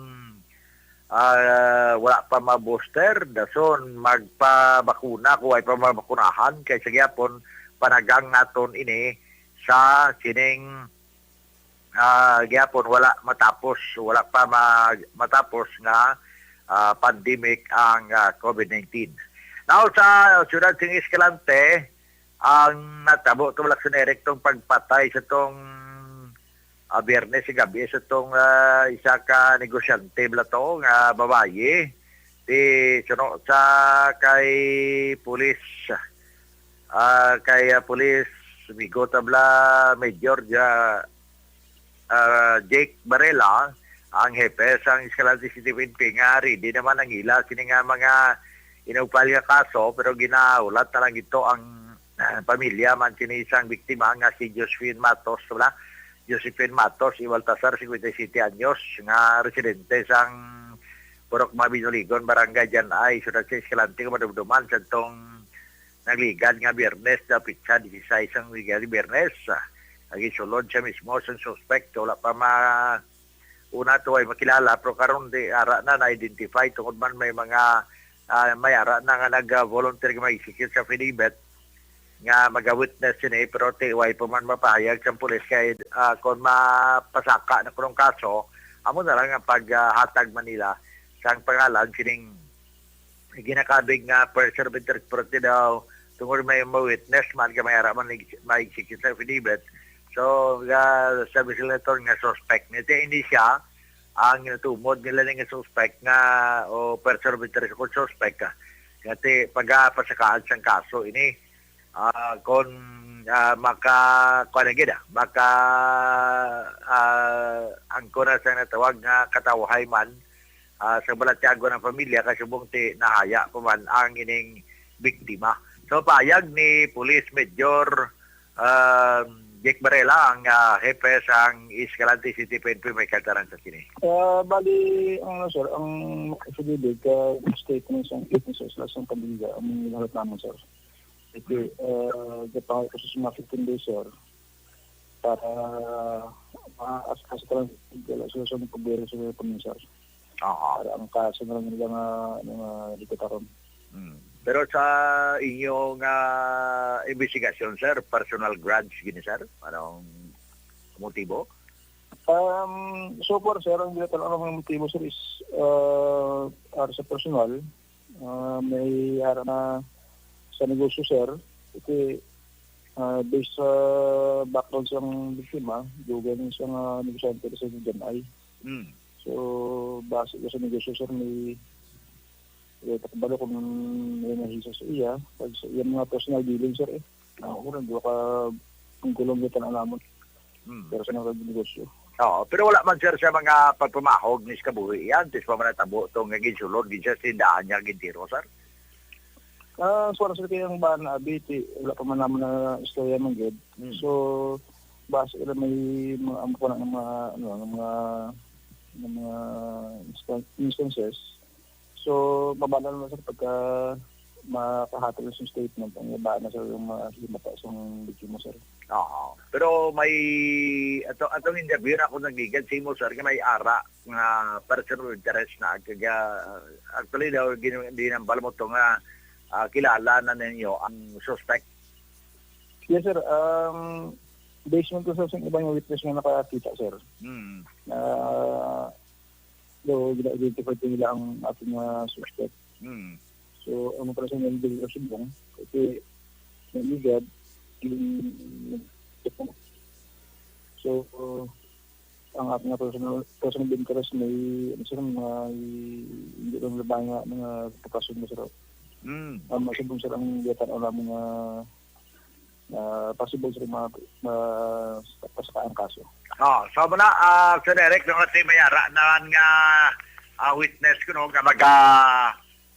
ah, wala pa ma-booster, dason magpabakuna kung ay pa mabakunahan, kay sa gyapon panagang naton ini sa sining, ah, gyapon wala matapos, wala pa ma-, matapos nga, ah, pandemic ang, ah, COVID nineteen. Now, sa siyudad sing Escalante, ang natabo to, Lakson Eric, tong pagpatay sa tong, ah, Biyernes sa gabi sa tong, ah, isa ka negosyante bala to nga babayi. Ti suno sa kay pulis, ah, kay, ah, pulis, amigo ta bala, Major Ja-, ah, Jake Barela, ang hepe sang Escalante City P N P, nga ready naman ang ila sini nga mga inupal nga kaso, pero ginahulat na lang ito ang, ah, pamilya man sini sang biktima nga si Josephine Matos, wala? Josephine Matos y Baltasar, singkwenta y siyete anyos, nga residente sang Purok Mabinoligon, Barangay Janay, Siyudad sa Escalante, nga madumduman sa tong nagligad nga Biyernes, na pitsa disisais sang ligad nga Biyernes. Ah, nagisulod siya mismo sa suspect, wala pa ma-, una to ay makilala, pero karon di ara na na-identify tungod man may mga, ah, may ara na nga nag-volunteer nga mag-execute sa affidavit nga maga-witness sini, pero ti way pa man mapahayag sang pulis kay, ah, kung mapasaka na kunong kaso, amo na lang ang paghatag man nila sang pangalan sining ginakabig nga person of interest, pero ti daw tungod may ma-witness man kay may ara man ig-, ma-execute sa affidavit. So, ga-, sabi sila ito nga suspect. Ni ti hindi siya ang natumod nila ni nga suspect nga, o person of interest kung suspect ka. Nga ti pagapasakaan sang kaso ini, ah, kung, ah, maka, kuwan na gid, ah, maka, ah, ang kuna sa natawag nga katawhay man, ah, sa balatyagon ang pamilya, kay subong ti nahaya pa man ang ining biktima. So, payag ni Police Major, um, Jake Barela, ang, ah, hepe sang Escalante City P N P, may kaltaran sa sini. Ah, bali, ang, ano, sir, ang affidavit, ah, statement sang witnesses, sa sang pamilya, ang hinalat naman, sir. Ito, ah, gapangako sa mga fifteen days, sir, para ma-, as, as transparent, wala sila sa mga problema sa mga pamilya, sir. Aha. Para ang kaso na lang nila nga, ano, nga dito karon. Hmm. Pero sa inyong, ah, investigasyon, sir, personal grudge gini, sir? Anong motibo? Um, so far, sir, ang ginatanaw nga motibo, sir, is, ah, para sa personal, ah, may ara na sa negosyo, sir. Kasi, ah, based sa background sang biktima, dugay ni siya nga negosyante sa Janay. Hmm. So, base ko sa negosyo, sir, may, may takbalo kung may nahisa sa iya. Pag sa iya mga personal dealing, sir, eh. Ah, ako rin, duha ka ang gulong kita na namon. Hmm. Pero sa mga negosyo. Oo, pero wala man, sir, sa mga pagpamahog ni sa kabuhi yan, tis pa man natabo to nga ginsulod, gid siya sa tindahan niya, gintiro, sir? Ah, so, sir, kaya ang bana, abi, ti, wala pa man naman na istorya man gid. Hmm. So, base ila may mga, amo pa na ng mga, ano, ng mga, ng mga instan-, instances. So, mabana naman, sir, pagka makahatag na sa statement, ang iba na, sir, yung mga himata sa biktima, sir. Oo. Pero may, ato, atong interview na ako nagligad sa imo, sir, nga may ara nga person of interest na. Kaya, actually, daw, gin-, ginambal mo to nga, ah, kilala na ninyo ang suspect. Yes, sir. Um, based man to sa, sa ibang witness nga nakakita, sir. Hmm. Ah, though, gina-identify to nila ang ating, ah, suspect. Hmm. So, ang mga personal bill sa subong, kasi may legal, yung, so, ang aking personal, personal interest may, ano, sir, may, hindi lang labay nga, mga kapasyon mo, sir. Mm. Ang masubong, sir, ang gatan o lang mga, ah, possible, sir, mga, ah, sa, sa ang kaso. Oh, so muna, ah, Sir Eric, no, kasi may ara naman nga, ah, witness ko, no, nga maga,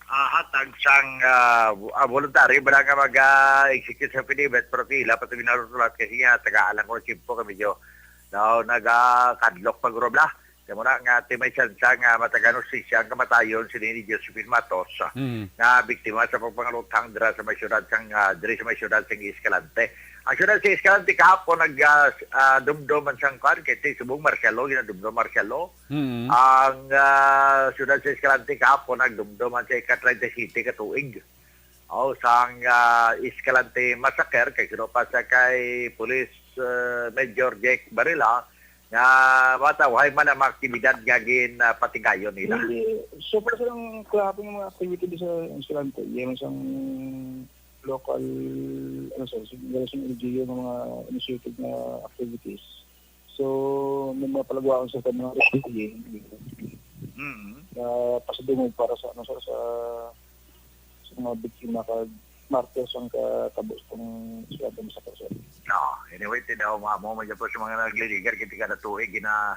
ah, hatag sang, ah, ah, voluntary, wala nga mag, ah, execute sa affidavit, pero tila pa ito minarutulat kasi nga, tagaan lang ko ng tiyempo kami, medyo, daw, nagakadlok pa guro bla. Kaya mo na nga, ti may tsansa nga matagan hustisya ang kamatayon si ni Josephine Matos, ah, Mm. nga biktima sa pagpangaluthang dira sa may syudad sang, ah, diri sa may syudad sang Escalante. Ang syudad sa Escalante kahapon nag, ah, s-, ah, dumdum man sang kwan, kay ti subong martial law, ginadumdum martial law. Mm. Ang, ah, syudad sa Escalante kahapon nagdumdum man sa ika treinta y siete ka tuig. O, sang, ah, Escalante massacre, kay sino pa sa kay Police, ah, Major Jake Barila, nga matawhay man ang mga aktibidad nga gin, ah, patigayon nila. Hindi, so far sa lang kahapon yung mga activity di sa Escalante, yung isang local, ano, sa, sa, sa L G U, mga initiative na activities. So, may mga palagwaon sa mga activity Mm. na pasidungog para sa, ano, sa, sa, sa mga biktima kag martyrs ang katabo sa pang-, sa pang-, sa pang-, No, anyway, tinaw mo mo man po sa mga nagliligar, kita ka na tuig, gina,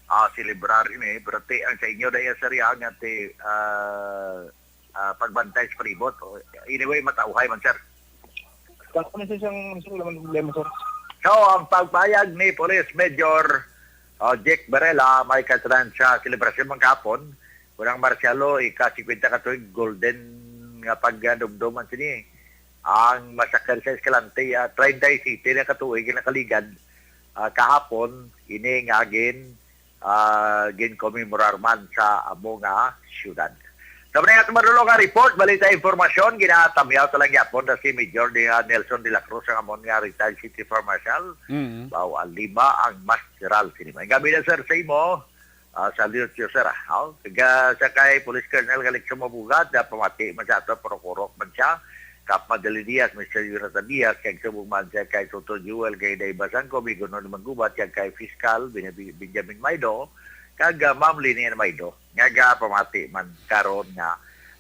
ah, celebrar ini, pero ti, ang sa inyo, daya sa Riang, nga ti, ah, ah, pagbantay sa palibot. O, anyway, matauhay man, sir. Ako na sa isang, sir, wala man problema, sir. So, ang pagpayag ni Police Major, ah, Jake Barela, may katran sa selebrasyon man kahapon, unang martial law, ika-singkwenta ka tuig, golden nga pagdumduman sini. Ang masakal sa Escalante, ah, treinta y siete na ka tuig ang nakaligad, ah, kahapon, ini nga gin, ah, ginkomemorar man sa amo nga siyudad. Sa mga ato marulong nga report, balita, impormasyon, ginatamyaw ta lang yapon na si Major de, ah, Nelson de la Cruz, ang amon nga retired city fire marshal. Mm. Bao Alima ang mas general sini. May gabi na, sir, sa imo. Ah, salute you, sir, ah. Oh, taga sa kay Police Colonel Calixto Mabugat, na pamati man sa ato, Prokurok man siya. Kap Madali Diaz, Mister Jonathan Diaz, kag subong man siya kay Toto Jewel, kay Day Basangko, Bigonon Manggubat, kag kay Fiscal Binabi-, Benjamin Maido, kag, ah, Ma'am Linian Maido, nga gapamati man karon nga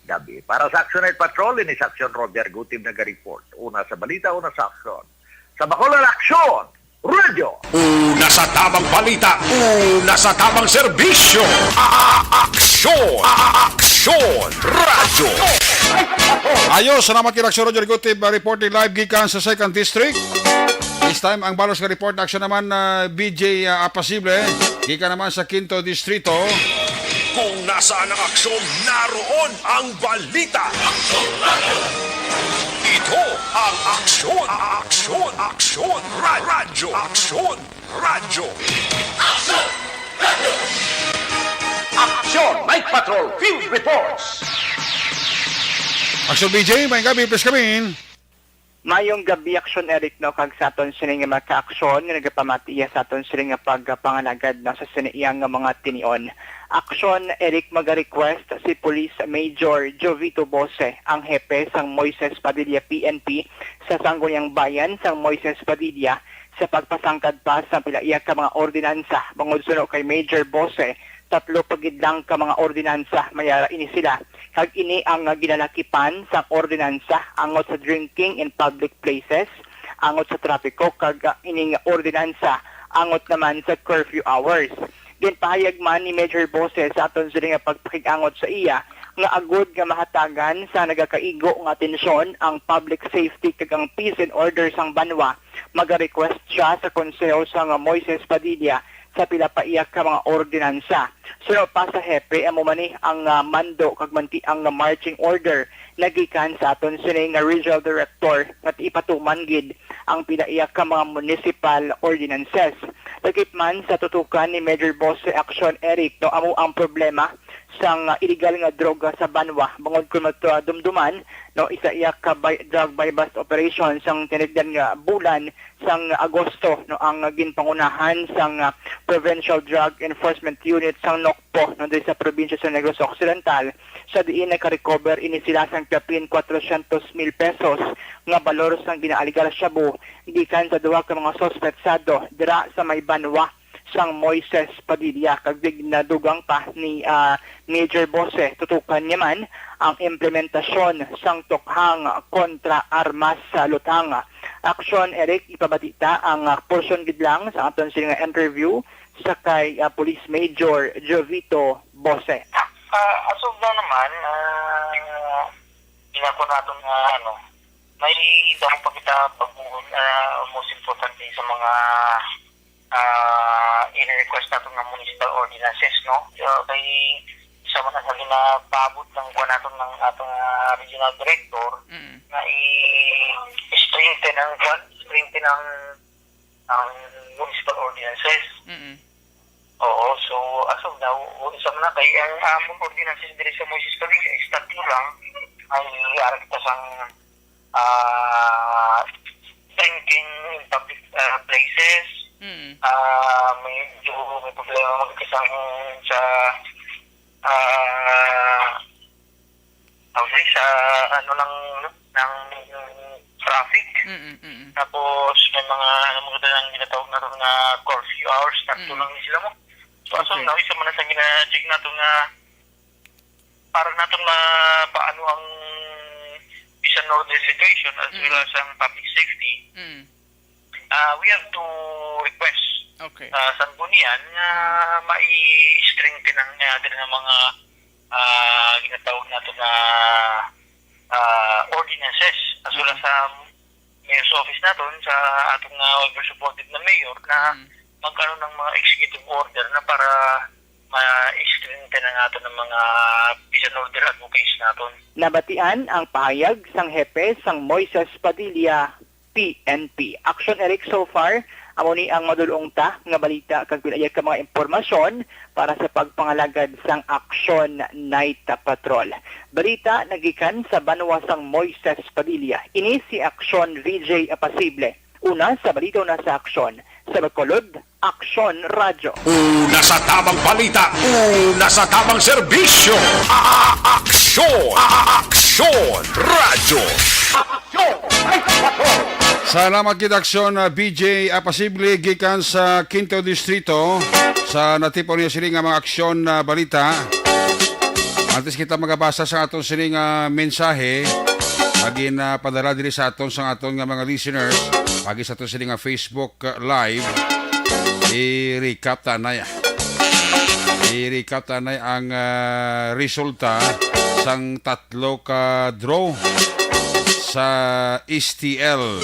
gabi. Para sa Action Night Patrol, ini sa Action Roger Gutib naga-report. Una sa balita, una sa aksyon. Sa Bacolod Aksyon, Radyo. Una sa tamang balita, una sa tamang serbisyo. A-, aksyon, a-, aksyon, radyo. Ayo, salamat kay Aksyon Roger Gutib, uh, reporting live gikan sa Second District. This time, ang balos nga report na aksyon naman, uh, B J, uh, Apasible, gikan naman sa Quinto Distrito. Kung nasaan ang aksyon, naroon ang balita. Ito ang Aksyon, Aksyon, Aksyon, Ra-, Radyo, Aksyon, Radyo. Aksyon Night Patrol Field Reports. Aksyon B J, may gabi, please come in. Mayong gabi, Aksyon Eric, no, kag sa aton sini nga mga kaaksyon nga nagapamatiya sa aton sini nga pagpangalagad, no, sa sini iya nga mga tinion. Aksyon Eric, maga-request si Police Major Jovito Bose, ang hepe sang Moises Padilla P N P sa Sangguniang Bayan sang Moises Padilla, sa pagpasangkad pa sa pila iya ka mga ordinansa. Bangod suno kay Major Bose, tatlo pa gid lang ka mga ordinansa may ara ini sila, kag ini ang, ah, ginalakipan sang ordinansa angot sa drinking in public places, angot sa trapiko, kag, ah, ining ordinansa angot naman sa curfew hours. Ginpahayag man ni Major Bose sa aton sini nga pagpakig-angot sa iya nga agud nga mahatagan sa nagakaigo nga atensyon ang public safety kag ang peace and order sang banwa, maga-request siya sa Konseho sang Moises Padilla sa pila pa iya ka mga ordinansa. Suno pa sa hepe, amo man ni ang, ah, mando kag mantiang nga marching order nagikan sa aton sini nga regional director nga ipatuman gid ang pila iya ka mga municipal ordinances. Lakip man sa tutukan ni Major Bose Aksyon Eric, no, amo ang problema sang, ah, iligal nga droga sa banwa. Bangod kon mato-, ah, dumduman, no, isa iya ka buy, drug buy-bust operation sang tinigdan nga bulan sang Agosto, no, ang ginpangunahan sang, ah, Provincial Drug Enforcement Unit sang NOCPO, no, diri sa probinsya sa Negros Occidental, sa diin nakarecover ini sila sang kapin kwatrocientos mil pesos nga balor sang ginaaligar shabu gikan sa duha ka mga suspetsado dira sa may banwa sang Moises Padilla, kag ginadugang pa ni, ah, Major Bose, tutukan niya man ang implementasyon sang tukhang kontra armas sa lutang. Aksyon, Eric, ipabati ta ang, ah, porsyon gid lang sa aton sini nga interview sa kay, ah, Police Major Jovito Bose. Ah, as of now naman, ah, ginako naton nga, ano, may damo pa kita pagbuhon, ah, most importantly sa mga, ah, i-request nato nga municipal ordinances, no? Ah, kay isa man ang ginapaabot ng kuwan nato ng atong, ah, regional director Mm. na i-strengthen ang kuwan, strengthen ang, ang municipal ordinances. Mm. Oo, so as of now, isa man na kay ang among ordinances diri sa Moises Provincia is tatlo lang. Ay, ara kita sang, ah, drinking in public, ah, places. Mm. Ah, medyo may problema magkasang sa, ah, tawag diri sa, ano, ng, ng traffic. Mm-mm, mm-mm. Tapos may mga, ano, mga dalang ginatawag nato nga curfew hours, tatlo Mm. lang ni sila mo. So, as of Okay. now, isa man na sa gina-check nato nga para nato mapaano ang peace and order situation as Mm. well as ang public safety. Mm. Ah, we have to request Okay. ah, sanggunian nga mai-strengthen ang, ah, diri nga mga, ah, ginatawag nato nga, ah, ordinances as well as Mhm. sa mayor's office naton sa atong, ah, oversupported na mayor na Mm. magkaroon ng mga executive order na para ma-strengthen ang aton ng mga peace and order advocates naton. Nabatian ang pahayag sang hepe sang Moises Padilla P N P. Action, Eric, so far, amo ni ang madulong ta nga balita kag pila ka mga impormasyon para sa pagpangalagad sang Action Night Patrol. Balita nagikan sa banwa sang Moises Padilla. Ini si Action V J Apasible. Una sa balita, una sa Action, sa Bacolod, Action Radyo. Una sa tamang balita, una sa tamang serbisyo. A-, a-, aksyon, a-, a-, aksyon, radyo. Aksyon, ay, patrol. Salamat kita, Aksyon, uh, B J Apasible gikan sa Quinto Distrito sa natipon niya sini nga mga aksyon na balita. Antes kita magabasa sa aton sini nga mensahe, agi na padala diri sa aton, sa aton nga mga listeners, agi sa aton sini nga Facebook, uh, Live, i-recap ta anay. I-recap ta anay ang, ah, resulta sang tatlo ka draw sa S T L.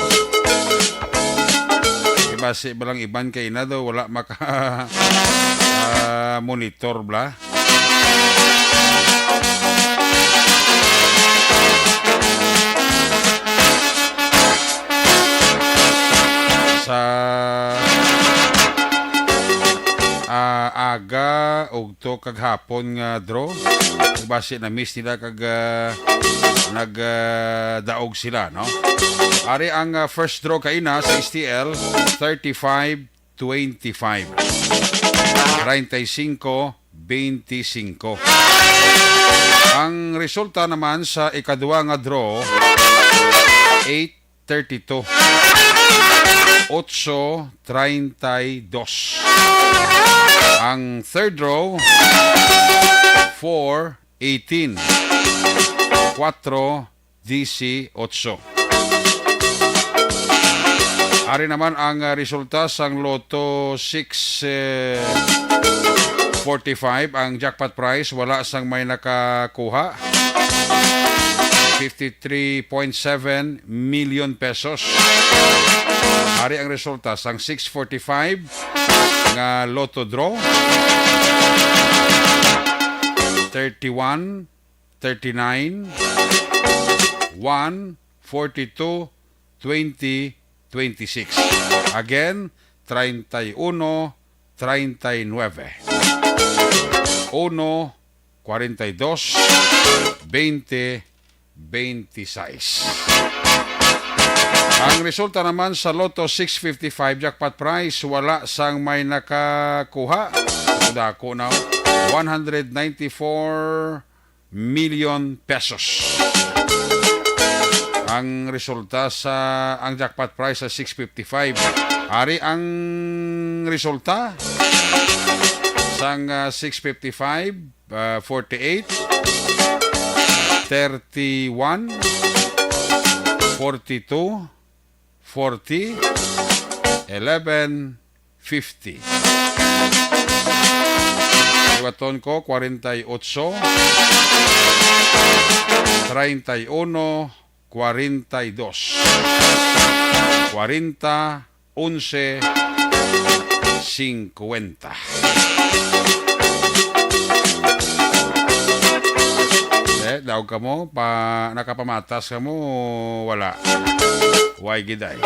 Di ba, si iba lang iban kay ina daw, wala maka, ah, monitor bla. Sa, ah, aga, ugto kag hapon nga draw. Basi na-miss nila kag, ah, nag, ah, daog sila, no? Ari ang, ah, first draw kaina sa S T L, thirty-five twenty-five. Treinta y cinco veinticinco. Ang resulta naman sa ikaduha nga draw, eight thirty-two. Ocho treinta y dos. Ang third draw, four eighteen. Cuatro dieciocho. Ari naman ang, ah, resulta sang Lotto six, eh, forty-five. Ang jackpot prize, wala sang may nakakuha. Fifty-three point seven million pesos. Ari ang resulta sang six forty-five nga Lotto draw. Thirty-one, thirty-nine, one, forty-two, twenty, twenty-six. Again, treinta y uno, treinta y nueve. Uno, kwarenta y dos, baynte, baynte sais. Ang resulta naman sa Lotto six fifty-five jackpot prize, wala sang may nakakuha. Dako na, one hundred ninety-four million pesos. Ang resulta sa, ang jackpot prize sa six fifty-five. Ari ang resulta sang, ah, six fifty-five, ah, forty-eight, thirty-one, forty-two, forty, eleven, fifty. Iwaton ko, kwarenta y ocho, treinta y uno, kwarenta y dos, kwarenta, onse, singkwenta. Eh, daog kamo, pa, nakapamatas kamo, wala. Way gid ay.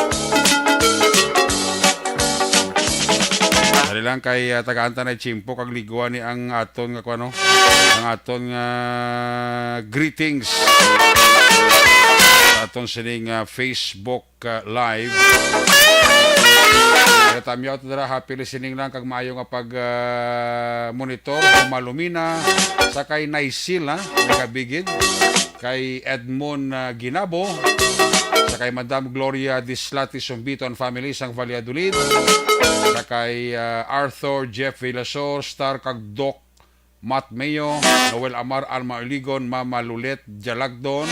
Dali lang kay, ah, tagaan ta na tiyempo kag ligwa ni ang aton nga kuno, ang aton nga greetings sa aton sining, ah, Facebook, ah, Live. Kaya tamyaw to dira, happy listening lang kag maayo nga pag, ah, monitor. Malumina sa kay Naisila, nagabigid kay Edmond, ah, Ginabo, sa kay Madam Gloria Dislati Sumbito and family sang Valladolid, sa kay, ah, Arthur Jeff Villasor, Star kag Doc Matt Mayo, Noel Amar, Alma Iligon, Mama Lulet Jalagdon,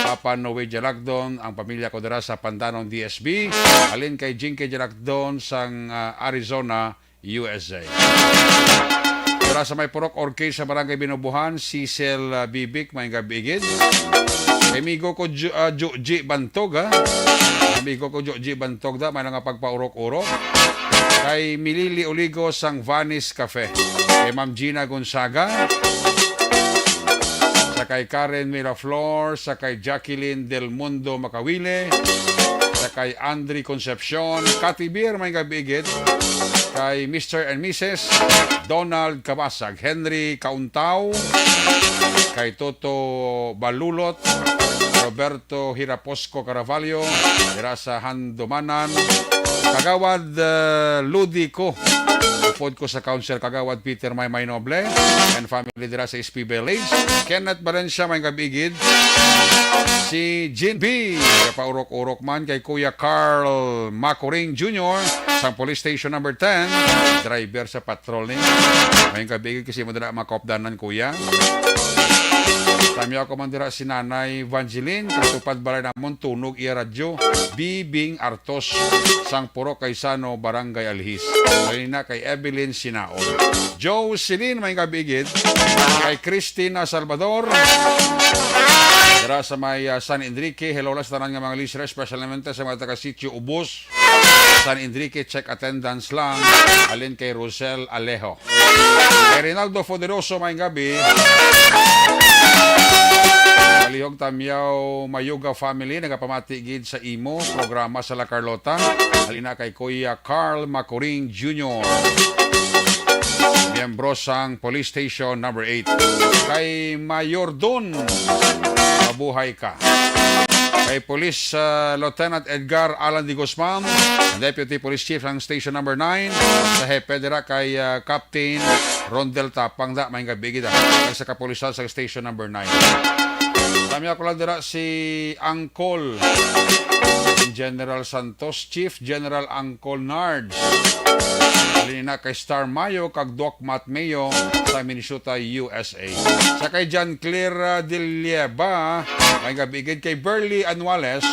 Papa Noe Jalagdon, ang pamilya ko dira sa Pandanon, D S B, alin kay Jinky Jalagdon sang, ah, Arizona, U S A. Dira sa may Purok Orchid sa Barangay Binubuhan, Cecil, ah, Bibic, may gabigid. Kay amigo ko, Ju-, ah, Juji Bantog, ha? Amigo ko, Juji Bantog, da, may nga pagpaurok-urok. Kay Milili Oligo sang Vanis Cafe. Kay Ma'am Gina Gonzaga. Sa kay Karen Miraflor, sa kay Jacqueline Del Mundo Macawile, sa kay Andre Concepcion, Cathy Beer, may gabigid, kay Mister and Missus Donald Kabasag, Henry Kauntao, kay Toto Balulot, Roberto Hiraposco Caravalho, dira sa Handumanan, Kagawad, uh, Ludi ko, upod ko sa Council, Kagawad Peter Maymay Noble and family dira sa S P Village. Kenneth Valencia, may gabigid. Si Jean B, paurok-urok man kay Kuya Carl Macuring Junior sang Police Station Number ten, driver sa patrol ni. May gabigid kasi mo dira makaupdanan, Kuya. Tamyaw ko man dira si Nanay Vangeline, katupad balay namon tunog iya radyo, Bibing Artos, sang Purok Kaisano, Barangay Alhis. Halin na kay Evelyn Sinaon. Jocelyn, may gabigid. Kay Christina Salvador. Dira sa may, ah, San Enrique, hello lang sa tanan nga mga listeners, especialmente sa mga taga Sitio Ubos, San Enrique, check attendance lang. Alin kay Rosel Alejo. Kay Rinaldo Foderoso, may gabi. Kalihog tamyaw, Mayuga family, nagapamati gid sa imo programa sa La Carlota. Halina kay Kuya Carl Macuring Junior, miyembro sang Police Station Number Eight. Kay Mayor Don, mabuhay ka. Kay Police, ah, Lieutenant Edgar Alan de Guzman, Deputy Police Chief sang Station Number Nine, sa hepe dira kay, ah, Captain Rondel Tapang da, may gabi gid, ah, sa kapulisan sa Station Number Nine. Kami ako lang dira si Uncle General Santos, Chief General Uncle Nards. Halina kay Star Mayo kag Doc Matt Mayo sa Minnesota, U S A. Sa kay John Claire, ah, Dilieva, may gabi gid kay Burley Anuales.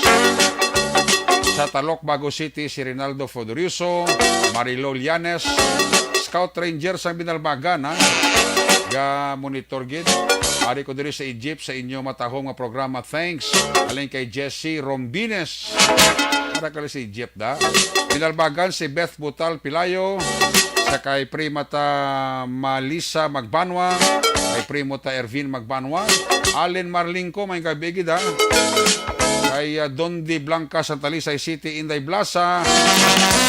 Sa Talok, Bago City, si Rinaldo Fodorioso, Marilo Llanes, Scout Ranger sang Binalbagan, ha? Ga monitor gid. Ari ko diri sa Egypt sa inyo matahom nga programa. Thanks. Halin kay Jesse Rombines. Para ka sa Egypt, da. Binalbagan si Beth Butal Pilayo, sa kay Primata Malisa Magbanwa, kay Primota Ervin Magbanwa, Allen Marlingco, may gabi gid, ha? Kay, ah, Don De Blanca, Santa Lisay City, Inday Blasa.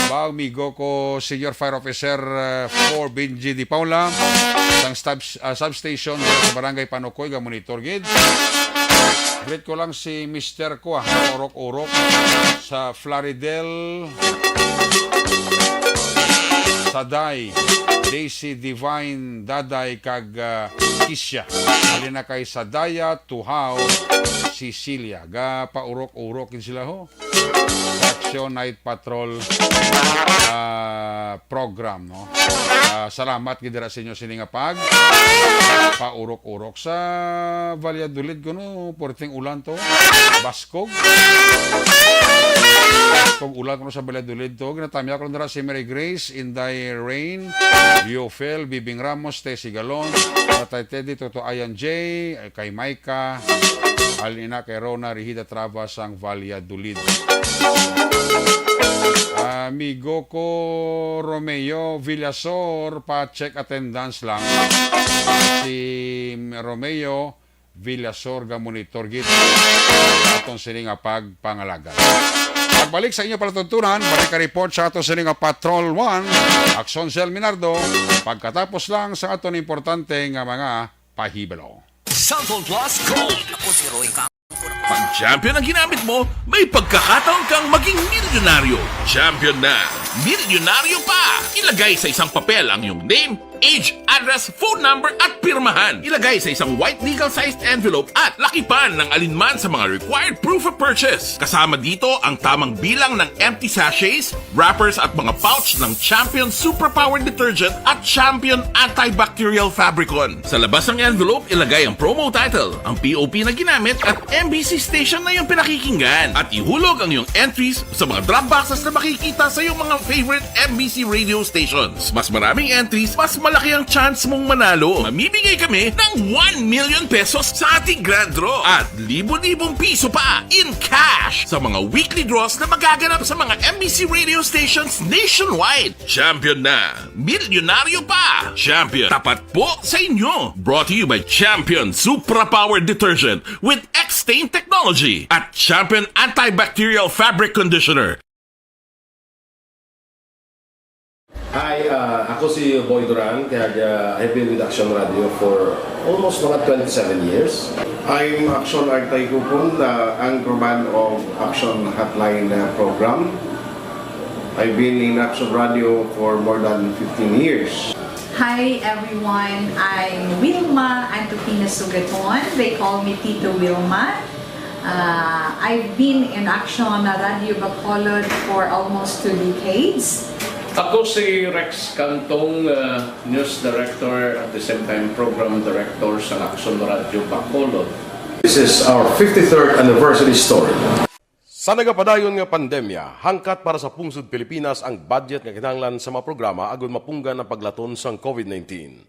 Ba, amigo ko, Senior Fire Officer, ah, four, Benji Di Paula, sang stab-, ah, substation sa Barangay Panukoy, ga monitor gid. Greet ko lang si Mister ko, ah, Urok-Urok sa Plaridel. Saday, Daisy Divine, Daday, kag, ah, Kisha. Halin na kay Sadaya, Tuhaw, Cecilia. Ga paurok-urok gid sila, ho. Sa Action Night Patrol, ah, program, no? Ah, salamat gid dira sa inyo sini nga pag paurok-urok sa Valladolid kuno, perting ulan to. Baskog. Baskog ulan kuno sa Valladolid to. Ginatamya ko lang dira si Mary Grace, Inday Rain, Leofel, Bibing Ramos, Tessie Galon, Tatay Teddy, Toto Ayan J, kay Micah, halin na kay Rona Rehida Trava sang Valladolid. Amigo ko Romeo Villasor, pa-check attendance lang. Si Romeo Villasor ga monitor gid aton sini nga pagpangalagad. Pagbalik sa inyo palatuntunan, balik ka report sa aton sini nga Patrol One, Aksyon Sel Minardo, pagkatapos lang sa aton importante nga mga pahibalo. Sample Plus Gold. Ako si Roy Cam. Pag champion ang ginamit mo, may pagkakataon kang maging milyonaryo. Champion na, milyonaryo pa! Ilagay sa isang papel ang iyong name, age, address, phone number, at pirmahan. Ilagay sa isang white legal-sized envelope at lakipan ng alinman sa mga required proof of purchase. Kasama dito ang tamang bilang ng empty sachets, wrappers at mga pouch ng Champion Superpower Detergent at Champion Antibacterial Fabricon. Sa labas ng envelope, ilagay ang promo title, ang P O P na ginamit at M B C station na iyong pinakikinggan. At ihulog ang iyong entries sa mga drop boxes na makikita sa iyong mga favorite M B C radio stations. Mas maraming entries, mas malaki ang chance mong manalo. Mamimigay kami ng one million pesos sa ating grand draw at libo-libong piso pa in cash sa mga weekly draws na magaganap sa mga M B C radio stations nationwide. Champion na! Milyonaryo pa! Champion, tapat po sa inyo! Brought to you by Champion Supra Power Detergent with X-Stain Technology at Champion Antibacterial Fabric Conditioner. Hi, uh, ako si Boy Duran, kag, uh, I've been with Action Radio for almost mga twenty-seven years. I'm Action Artay Kupon, the anchorman of Action Hotline, uh, program. I've been in Action Radio for more than fifteen years. Hi everyone, I'm Wilma Antokina Sugaton. They call me Tito Wilma. Uh, I've been in Action Radio Bacolod for almost two decades. Ako si Rex Cantong, uh, news director, at the same time program director sa Action Radio Bacolod. This is our fifty-third anniversary story. Sa nagapadayon nga pandemya, hangkat para sa pungsod Pilipinas ang budget nga kinahanglan sa mga programa agud mapunggan ang paglaton sang COVID nineteen.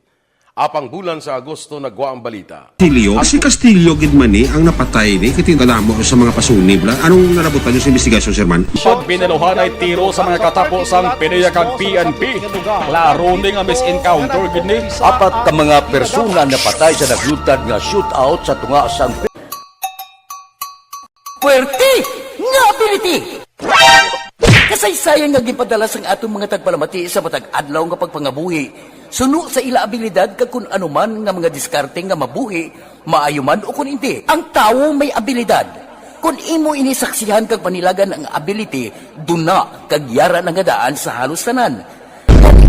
Apang bulan sa Agosto nagwa ang balita. Castillo, si Castillo gid man ni ang napatay ni, kay kadamo sa mga pasunib lang. Anong narabutan niyo sa investigasyon, Sir Man? Pag binaluhanay tiro sa mga katapo sang PDEA kag P N P, klaro ni nga mis-encounter gid ni. Apat ka mga persona napatay sa naglutad nga shootout sa tunga sang Puwerte nga ability! Kasaysayan nga ginpadala sang aton mga tagpalamati sa matag adlaw nga pagpangabuhi, suno sa ila abilidad kag kun ano man nga mga diskarte nga mabuhi, maayo man o kun indi. Ang tawo may abilidad. Kun imo ini saksihan kag panilagan ang ability, duna kag yara na nga daan sa halos tanan.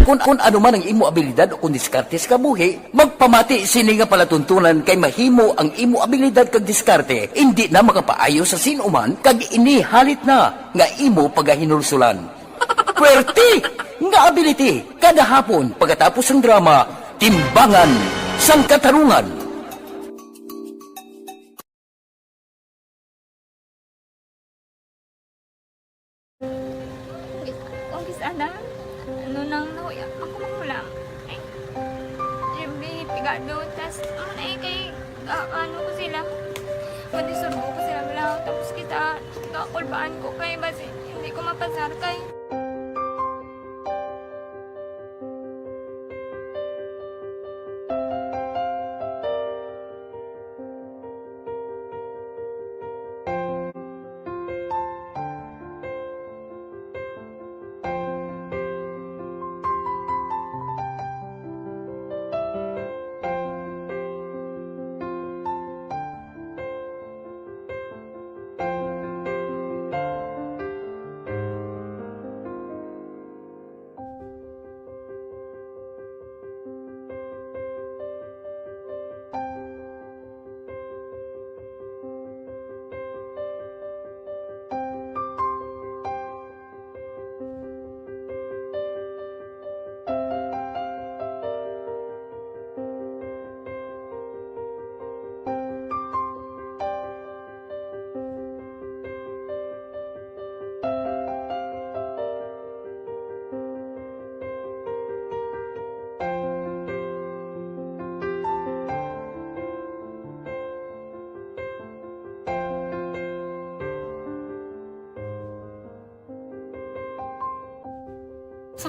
Kun, kun ano man ang imo abilidad o kun diskarte sa kabuhi, magpamati sini nga palatuntunan kay mahimo ang imo abilidad kag diskarte indi na makapaayo sa sin-o man kag ini halit na nga imo pagahinulsulan. Puwerte nga ability kada hapon pagkatapos sang drama, Timbangan sang Katarungan. Kung kis-, ana, ano nang nahuya, ako makulang. Ay, Jimmy, pigado, tas, ano na eh, kay, ah, ano ko sila, madisurbo ko sila, bala, tapos kita, kakulbaan ko kay, basi, hindi ko mapasar kay.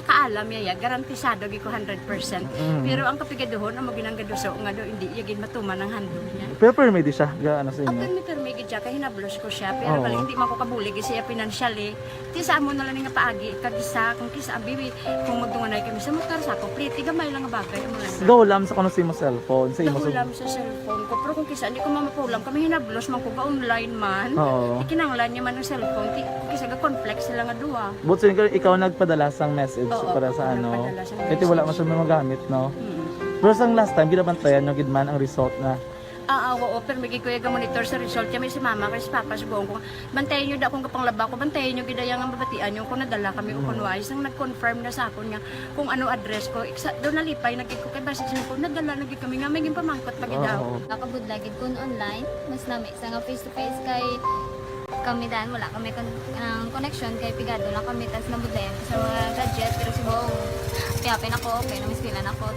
Kaalam niya, ya, garantisado gid ko hundred percent. Mm. Pero ang kapigaduhon, amo ginang gaduso nga do, hindi iya gid matuman ang handog niya. Pero permi di siya, ga-, ano sa inyo? Permi, permi gid siya, kay hinablos ko siya. Pero Oo. Kali, hindi man ko kabulig siya financially. Ti sa amo na lang nga paagi, kag isa, kung kisa, abi, kung magdunganay kami sa motor, sa ako, pliti, gamay lang nga bagay, amo lang. Gahulam sa kuno sa imo cellphone, sa imo Gahulam sa cellphone ko, pero kung kisa, hindi ko mamapulam, kami hinablos man ko, ga-online man. Oo. Ikinanglan niya man ang cellphone, ti, kung kisa, ga-conflict sila nga duha. But since ikaw nagpadala sang message Oo, para sa ako ano, nagpadala sang eh, ti wala message. Man siya magamit, no? Mm. Pero sang last time, ginabantayan nyo gid man ang result na. Ah, ah, oo, pero may gid ko yung monitor sa result. Kaya may si mama, kay si papa, subukan ko, "Bantayan nyo da akong kapanglaba ko, bantayan nyo gid ang mabatian nyo kung nadala kami o Mm. kung wala." Isang nag-confirm na sa akon nga kung ano address ko. Iksa, doon nalipay na gid ko, kay basi siya ko, nadala na gid kami nga, may ginpamangkot pa gid daw. Oo. Nakabudlay gid kun online, mas nami sa nga face to face kay kami dan, wala kami kon-, ang connection kay pigado lang kami, tas nabudlayan ko sa mga gadget, pero subong, happy-happy na ko, okay na, may eskwela na ko.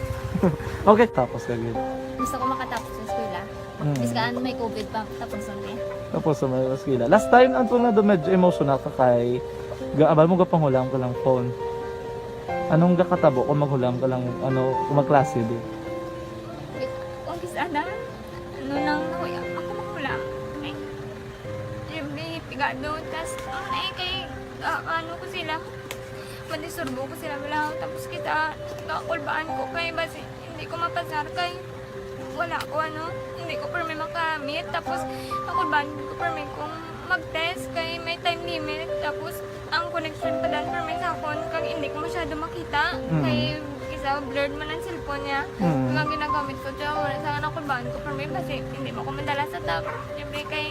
Okay, tapos ka gid. Gusto ko makatapos sa eskwela. Mm. Bisan may covid pa, tapos ang day. Tapos sa mga eskwela. Last time, ang tunga do medyo emotional ka kay, ga-, abal mo gapanghulam ka lang phone. Anong gakatabo kung maghulam ka lang, ano, kung magklase di? Kung kisa na, ano lang, ako, ako maghulam. Ay, Jimmy, pigado, tas, ano eh, kay, ah, ano ko sila, madisturbo ko sila, wala, tapos kita, kakulbaan ko kay, basi, hindi ko mapasar kay, wala ko, ano, hindi ko permi makamit, tapos, kakulbaan ko permi kung mag-test kay may time limit, tapos, ang connection pa dan permi sa akon, kag hindi ko masyado makita, Mm. kay, kisa blurred man ang cellphone niya, Mm. kag ang ginagamit ko, siya, wala sa kakulbaan ko permi, basi, hindi mo ko madala sa top. Siyempre kay,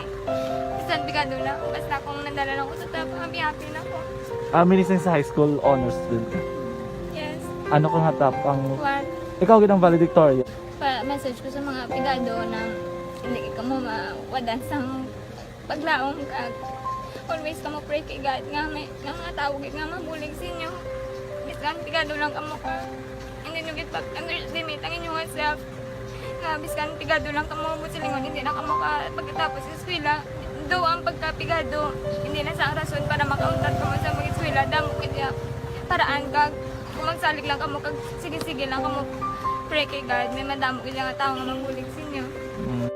bisan pigado lang, basta kung nadala lang ko sa top, happy-happy na ko. Ah, minising sa high school, honor student ka? Yes. Ano ka nga top ang One. Ikaw gid ang valedictorian? Pa, message ko sa mga pigado na hindi ka mo mawadan sang paglaom ka. Always ka mo pray kay God nga may, nga mga tao gid nga mabulig sa inyo. Bisan pigado lang kamo ka. Hindi nyo gid pag-underestimate ang inyong self. Nga biskan pigado lang kamo, buot silingon, hindi na kamo ka pagkatapos sa eskwela. Do ang pagkapigado, hindi na sa rason para makauntat kamo sa mag-eskwela. Damo gid ya paraan kag kung magsalig lang kamo kag sige-sige lang kamo pray kay God, may madamo gid nga tawo nga mabulig sa inyo. Mm.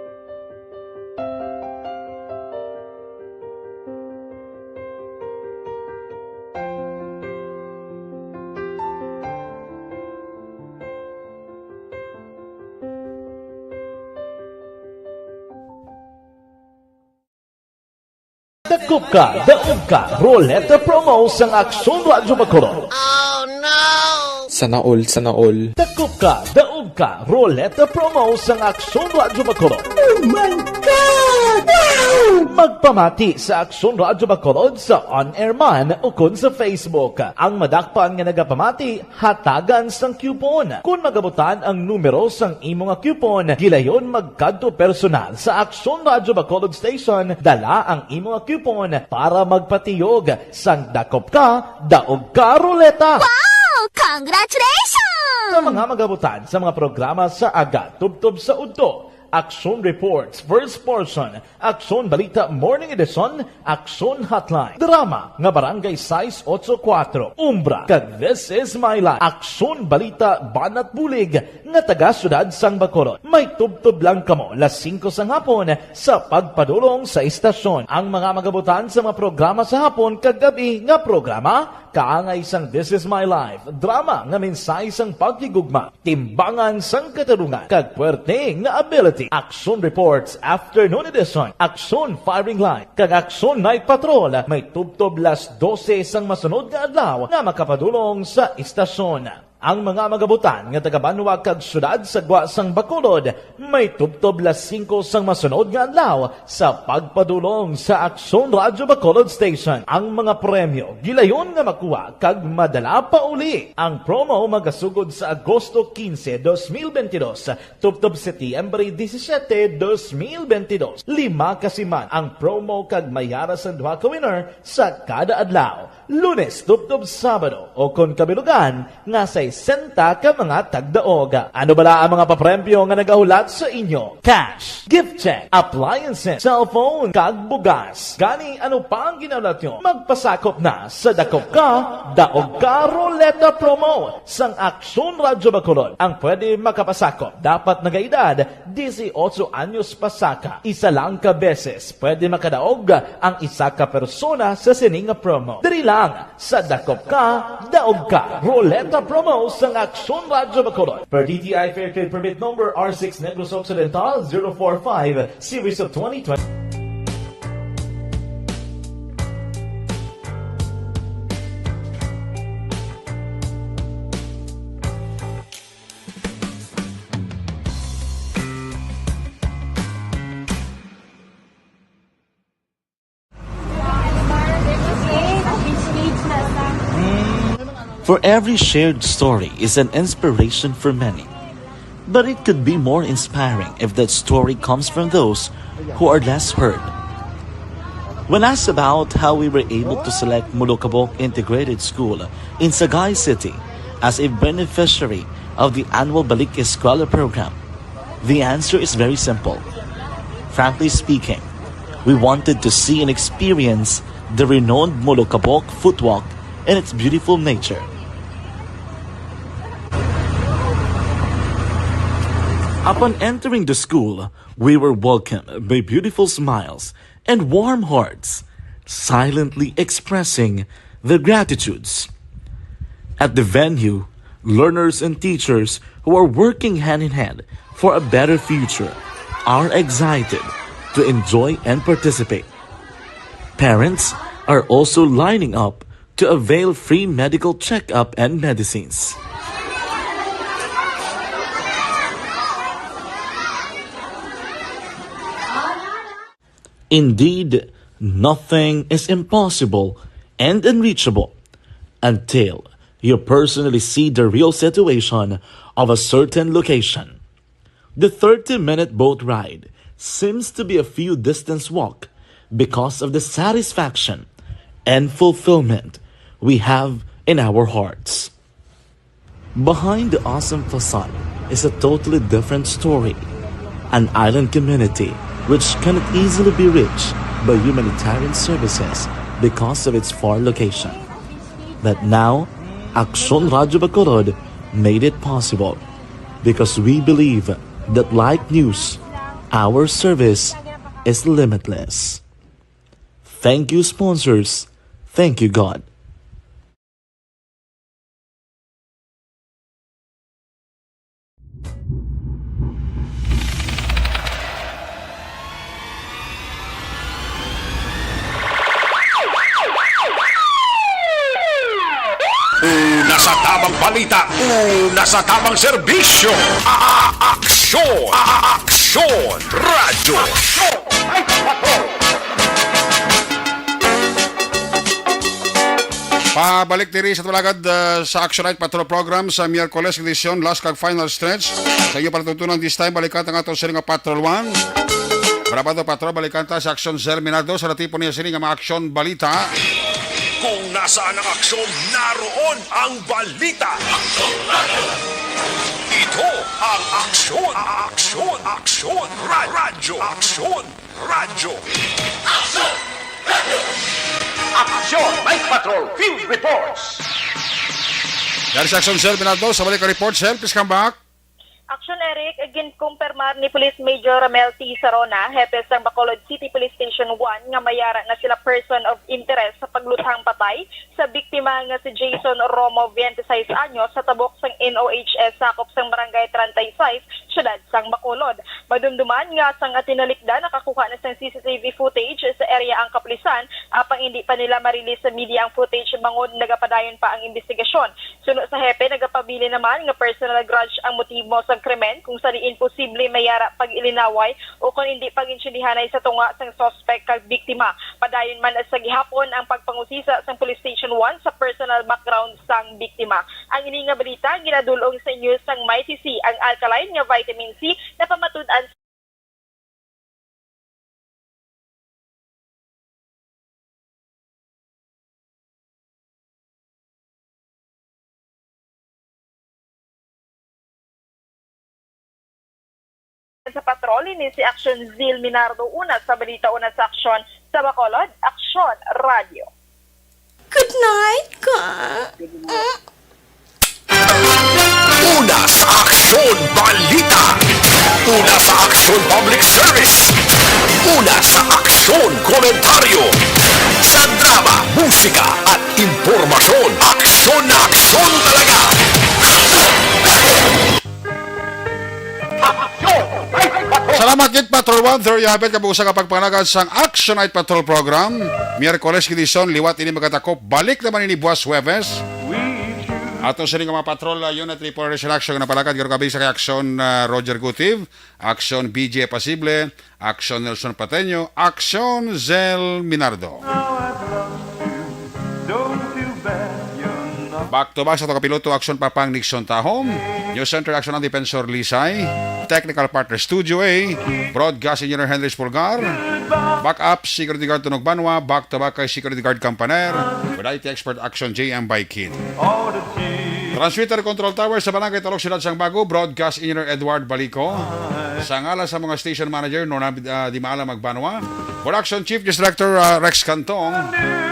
Dakop ka, daog ka, Roleta Promo sang Aksyon Radyo Bacolod. Sana all, sana all. Dakop ka, daog ka, Roleta Promo sang Aksyon Radyo Bacolod. Oh my God! Wow! Magpamati sa Aksyon Radyo Bacolod sa on-air man ukon sa Facebook. Ang madakpan nga nagapamati, hatagan sang coupon. Kon magabutan ang numero sang imo nga coupon, gilayon magkadto personal sa Aksyon Radyo Bacolod Station, dala ang imo nga coupon para magpatiyog sang dakop ka, daog ka, Roleta. Wow! Congratulations! Sa mga magabutan sa mga programa sa aga tubtob sa udto, Aksyon Reports, First Portion, Aksyon Balita Morning Edition, Aksyon Hotline, drama nga Barangay sais ocho kuwatro, Umbra, kag This Is My Life, Aksyon Balita Banat Bulig nga taga Siyudad sang Bacolod. May tubtob lang kamo las singko sang hapon sa pagpadulong sa istasyon. Ang mga magabutan sa mga programa sa hapon kag gab-i nga programa, kaangay sang This Is My Life, drama nga mensahe sang paghigugma, timbangan sang katarungan, kag puwerte nga ability. Aksyon Reports Afternoon Edition, Aksyon Firing Line, kag Aksyon Night Patrol may tubtob las dose sang masunod nga adlaw nga makapadulong sa istasyon. Ang mga magabutan nga taga-banwa kag siyudad sa gwa sang Bacolod may tubtob las singko sang masunod nga adlaw sa pagpadulong sa Aksyon Radyo Bacolod Station. Ang mga premyo gilayon nga makuha kag madala pa uli. Ang promo magasugod sa Agosto quince, dos mil veintidós, tubtob Setyembre disisiete, dos mil veintidós. Lima ka siman ang promo kag may ara sang duha ka winner sa kada adlaw, Lunes tubtob Sabado, o kon kabilugan nga sais sesenta ka mga tagdaog. Ano bala ang mga papremyo nga nagahulat sa inyo? Cash, gift check, appliances, cellphone, kag bugas. Gani, ano pa ang ginahulat nyo? Magpasakop na sa Dakop Ka, Daog Ka Ruleta Promo sang Aksyon Radyo Bacolod. Ang pwede makapasakop dapat nagaedad dieciocho anyos pasaka. Isa lang ka beses pwede makadaog ang isa ka persona sa sini nga promo. Diri lang sa Dakop Ka, Daog Ka Ruleta Promo sang Aksyon Radyo Bacolod. Per D T I Fair Trade Permit Number R six Negros Occidental zero four five, Series of twenty twenty. For every shared story is an inspiration for many. But it could be more inspiring if that story comes from those who are less heard. When asked about how we were able to select Molokabok Integrated School in Sagay City as a beneficiary of the annual Balik Eskwela program, the answer is very simple. Frankly speaking, we wanted to see and experience the renowned Molokabok Footwalk and its beautiful nature. Upon entering the school, we were welcomed by beautiful smiles and warm hearts, silently expressing their gratitudes. At the venue, learners and teachers who are working hand in hand for a better future are excited to enjoy and participate. Parents are also lining up to avail free medical checkup and medicines. Indeed, nothing is impossible and unreachable until you personally see the real situation of a certain location. The thirty-minute boat ride seems to be a few distance walk because of the satisfaction and fulfillment we have in our hearts. Behind the awesome facade is a totally different story. An island community which cannot easily be reached by humanitarian services because of its far location. But now, Aksyon Radyo Bacolod made it possible because we believe that like news, our service is limitless. Thank you, sponsors. Thank you, God. Una sa tamang balita, una sa tamang serbisyo. A-, a-, aksyon, a-, a-, aksyon, radyo. Aksyon. Pabalik diri sa Tulagad, ah, sa Action Night Patrol Program sa Miyerkules edisyon, last kag final stretch. Sa inyo palatuntunan this time, balikan ang ato sini nga Patrol One. Brabado Patrol, balikan ta sa Action Zerminado sa natipon niya sini nga mga aksyon balita. Kung nasaan ang aksyon, naroon ang balita. Ito ang Aksyon, Aksyon, Aksyon, Ra-, Radyo, Aksyon. Radyo. Aksyon! Aksyon! Night Patrol Field Reports! Yan si Action Sel Binaldo sa balik ka report. Sel, please come back. Action, Eric, ginkumpirmar ni Police Major Ramel T. Sarona, hepe sang Bacolod City Police Station one, nga may ara na sila person of interest sa pagluthang patay sa biktima nga si Jason Romo, twenty-six anyos, sa tabok sang N O H S, sakop sang Barangay treinta y seis, siyudad sang Bacolod. Madumduman nga sang tinalikdan nakakuha na sang C C T V footage sa area ang kapulisan, apang indi pa nila ma-release sa media ang footage bangod nagapadayon pa ang imbestigasyon. Suno sa hepe, nagapabilin naman nga personal grudge ang motibo sang krimen, kung sa diin posible may ara pag-ilinaway o kon indi pag-intindihanay sa tunga sang suspect kag biktima. Padayon man sa gihapon ang pagpangusisa sang Police Station one sa personal background sang biktima. Ang ini nga balita ginadul-ong sa inyo sang Mighty C, ang alkaline nga vitamin C na pamatud-an sa patrol, ini si Aksyon Zil Minardo, una sa balita, una sa aksyon, sa Bacolod, Aksyon Radio. Good night, ka. Mm. Una sa Aksyon Balita. Una sa Aksyon Public Service. Una sa Aksyon Komentaryo. Sa drama, musika, at impormasyon. Aksyon na aksyon talaga. Salamat gid, Patrol One. There you have it. Kabusa ka pagpanagad sang Action Night Patrol Program. Miyerkules gid ison, liwat ini magatakop. Balik naman ini buwas Huwebes. Ato sini nga mga patrol, uh, unit reporters in action nga napalakad, garo kabi sa kay Action, uh, Roger Gutiv, Action B J Pasible, Action Nelson Pateño, Action Zel Minardo. Back to back sa to kapiloto, Action Papang Nixon Tahom, News Center Action ang Defensor Lisay, Technical Partner Studio A, Broadcast Engineer Henry Pulgar, Backup Security Guard Tunog Banwa, back to back kay Security Guard Campaner, with I T Expert Action J M Baikin. Transmitter Control Tower sa Barangay Talok, Siyudad sang Bago, Broadcast Engineer Edward Balico. Sa ngalan sa mga station manager, Norman, ah, Dimala Magbanwa, Production Chief News Director, ah, Rex Cantong,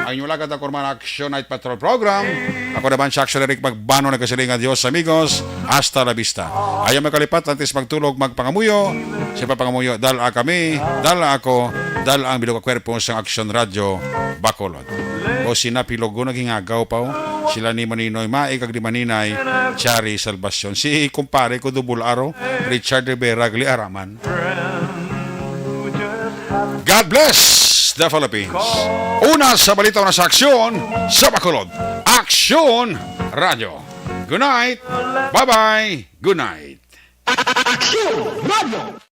ang inyong lagad ako man Action Night Patrol Program. Ako naman si Action Eric Magbano, nagkasiling nga Dios, amigos, hasta la vista. Ayaw magkalipat, antes magtulog, magpangamuyo. Sa papangamuyo, dala kami, dala ako, dala ang bilog nga kwerpo sa Action Radio Bacolod. O si Napilogo, naghingagaw pa, oh. Sila ni Maninoy Maig kag ni Maninay Chari Salvacion. Si kumpare ko, Double Aro, Richard Rivera Gliaraman. God bless the Philippines. Una sa balita, una sa aksyon sa Bacolod. Aksyon Radio. Good night. Bye-bye. Good night. Aksyon Radio.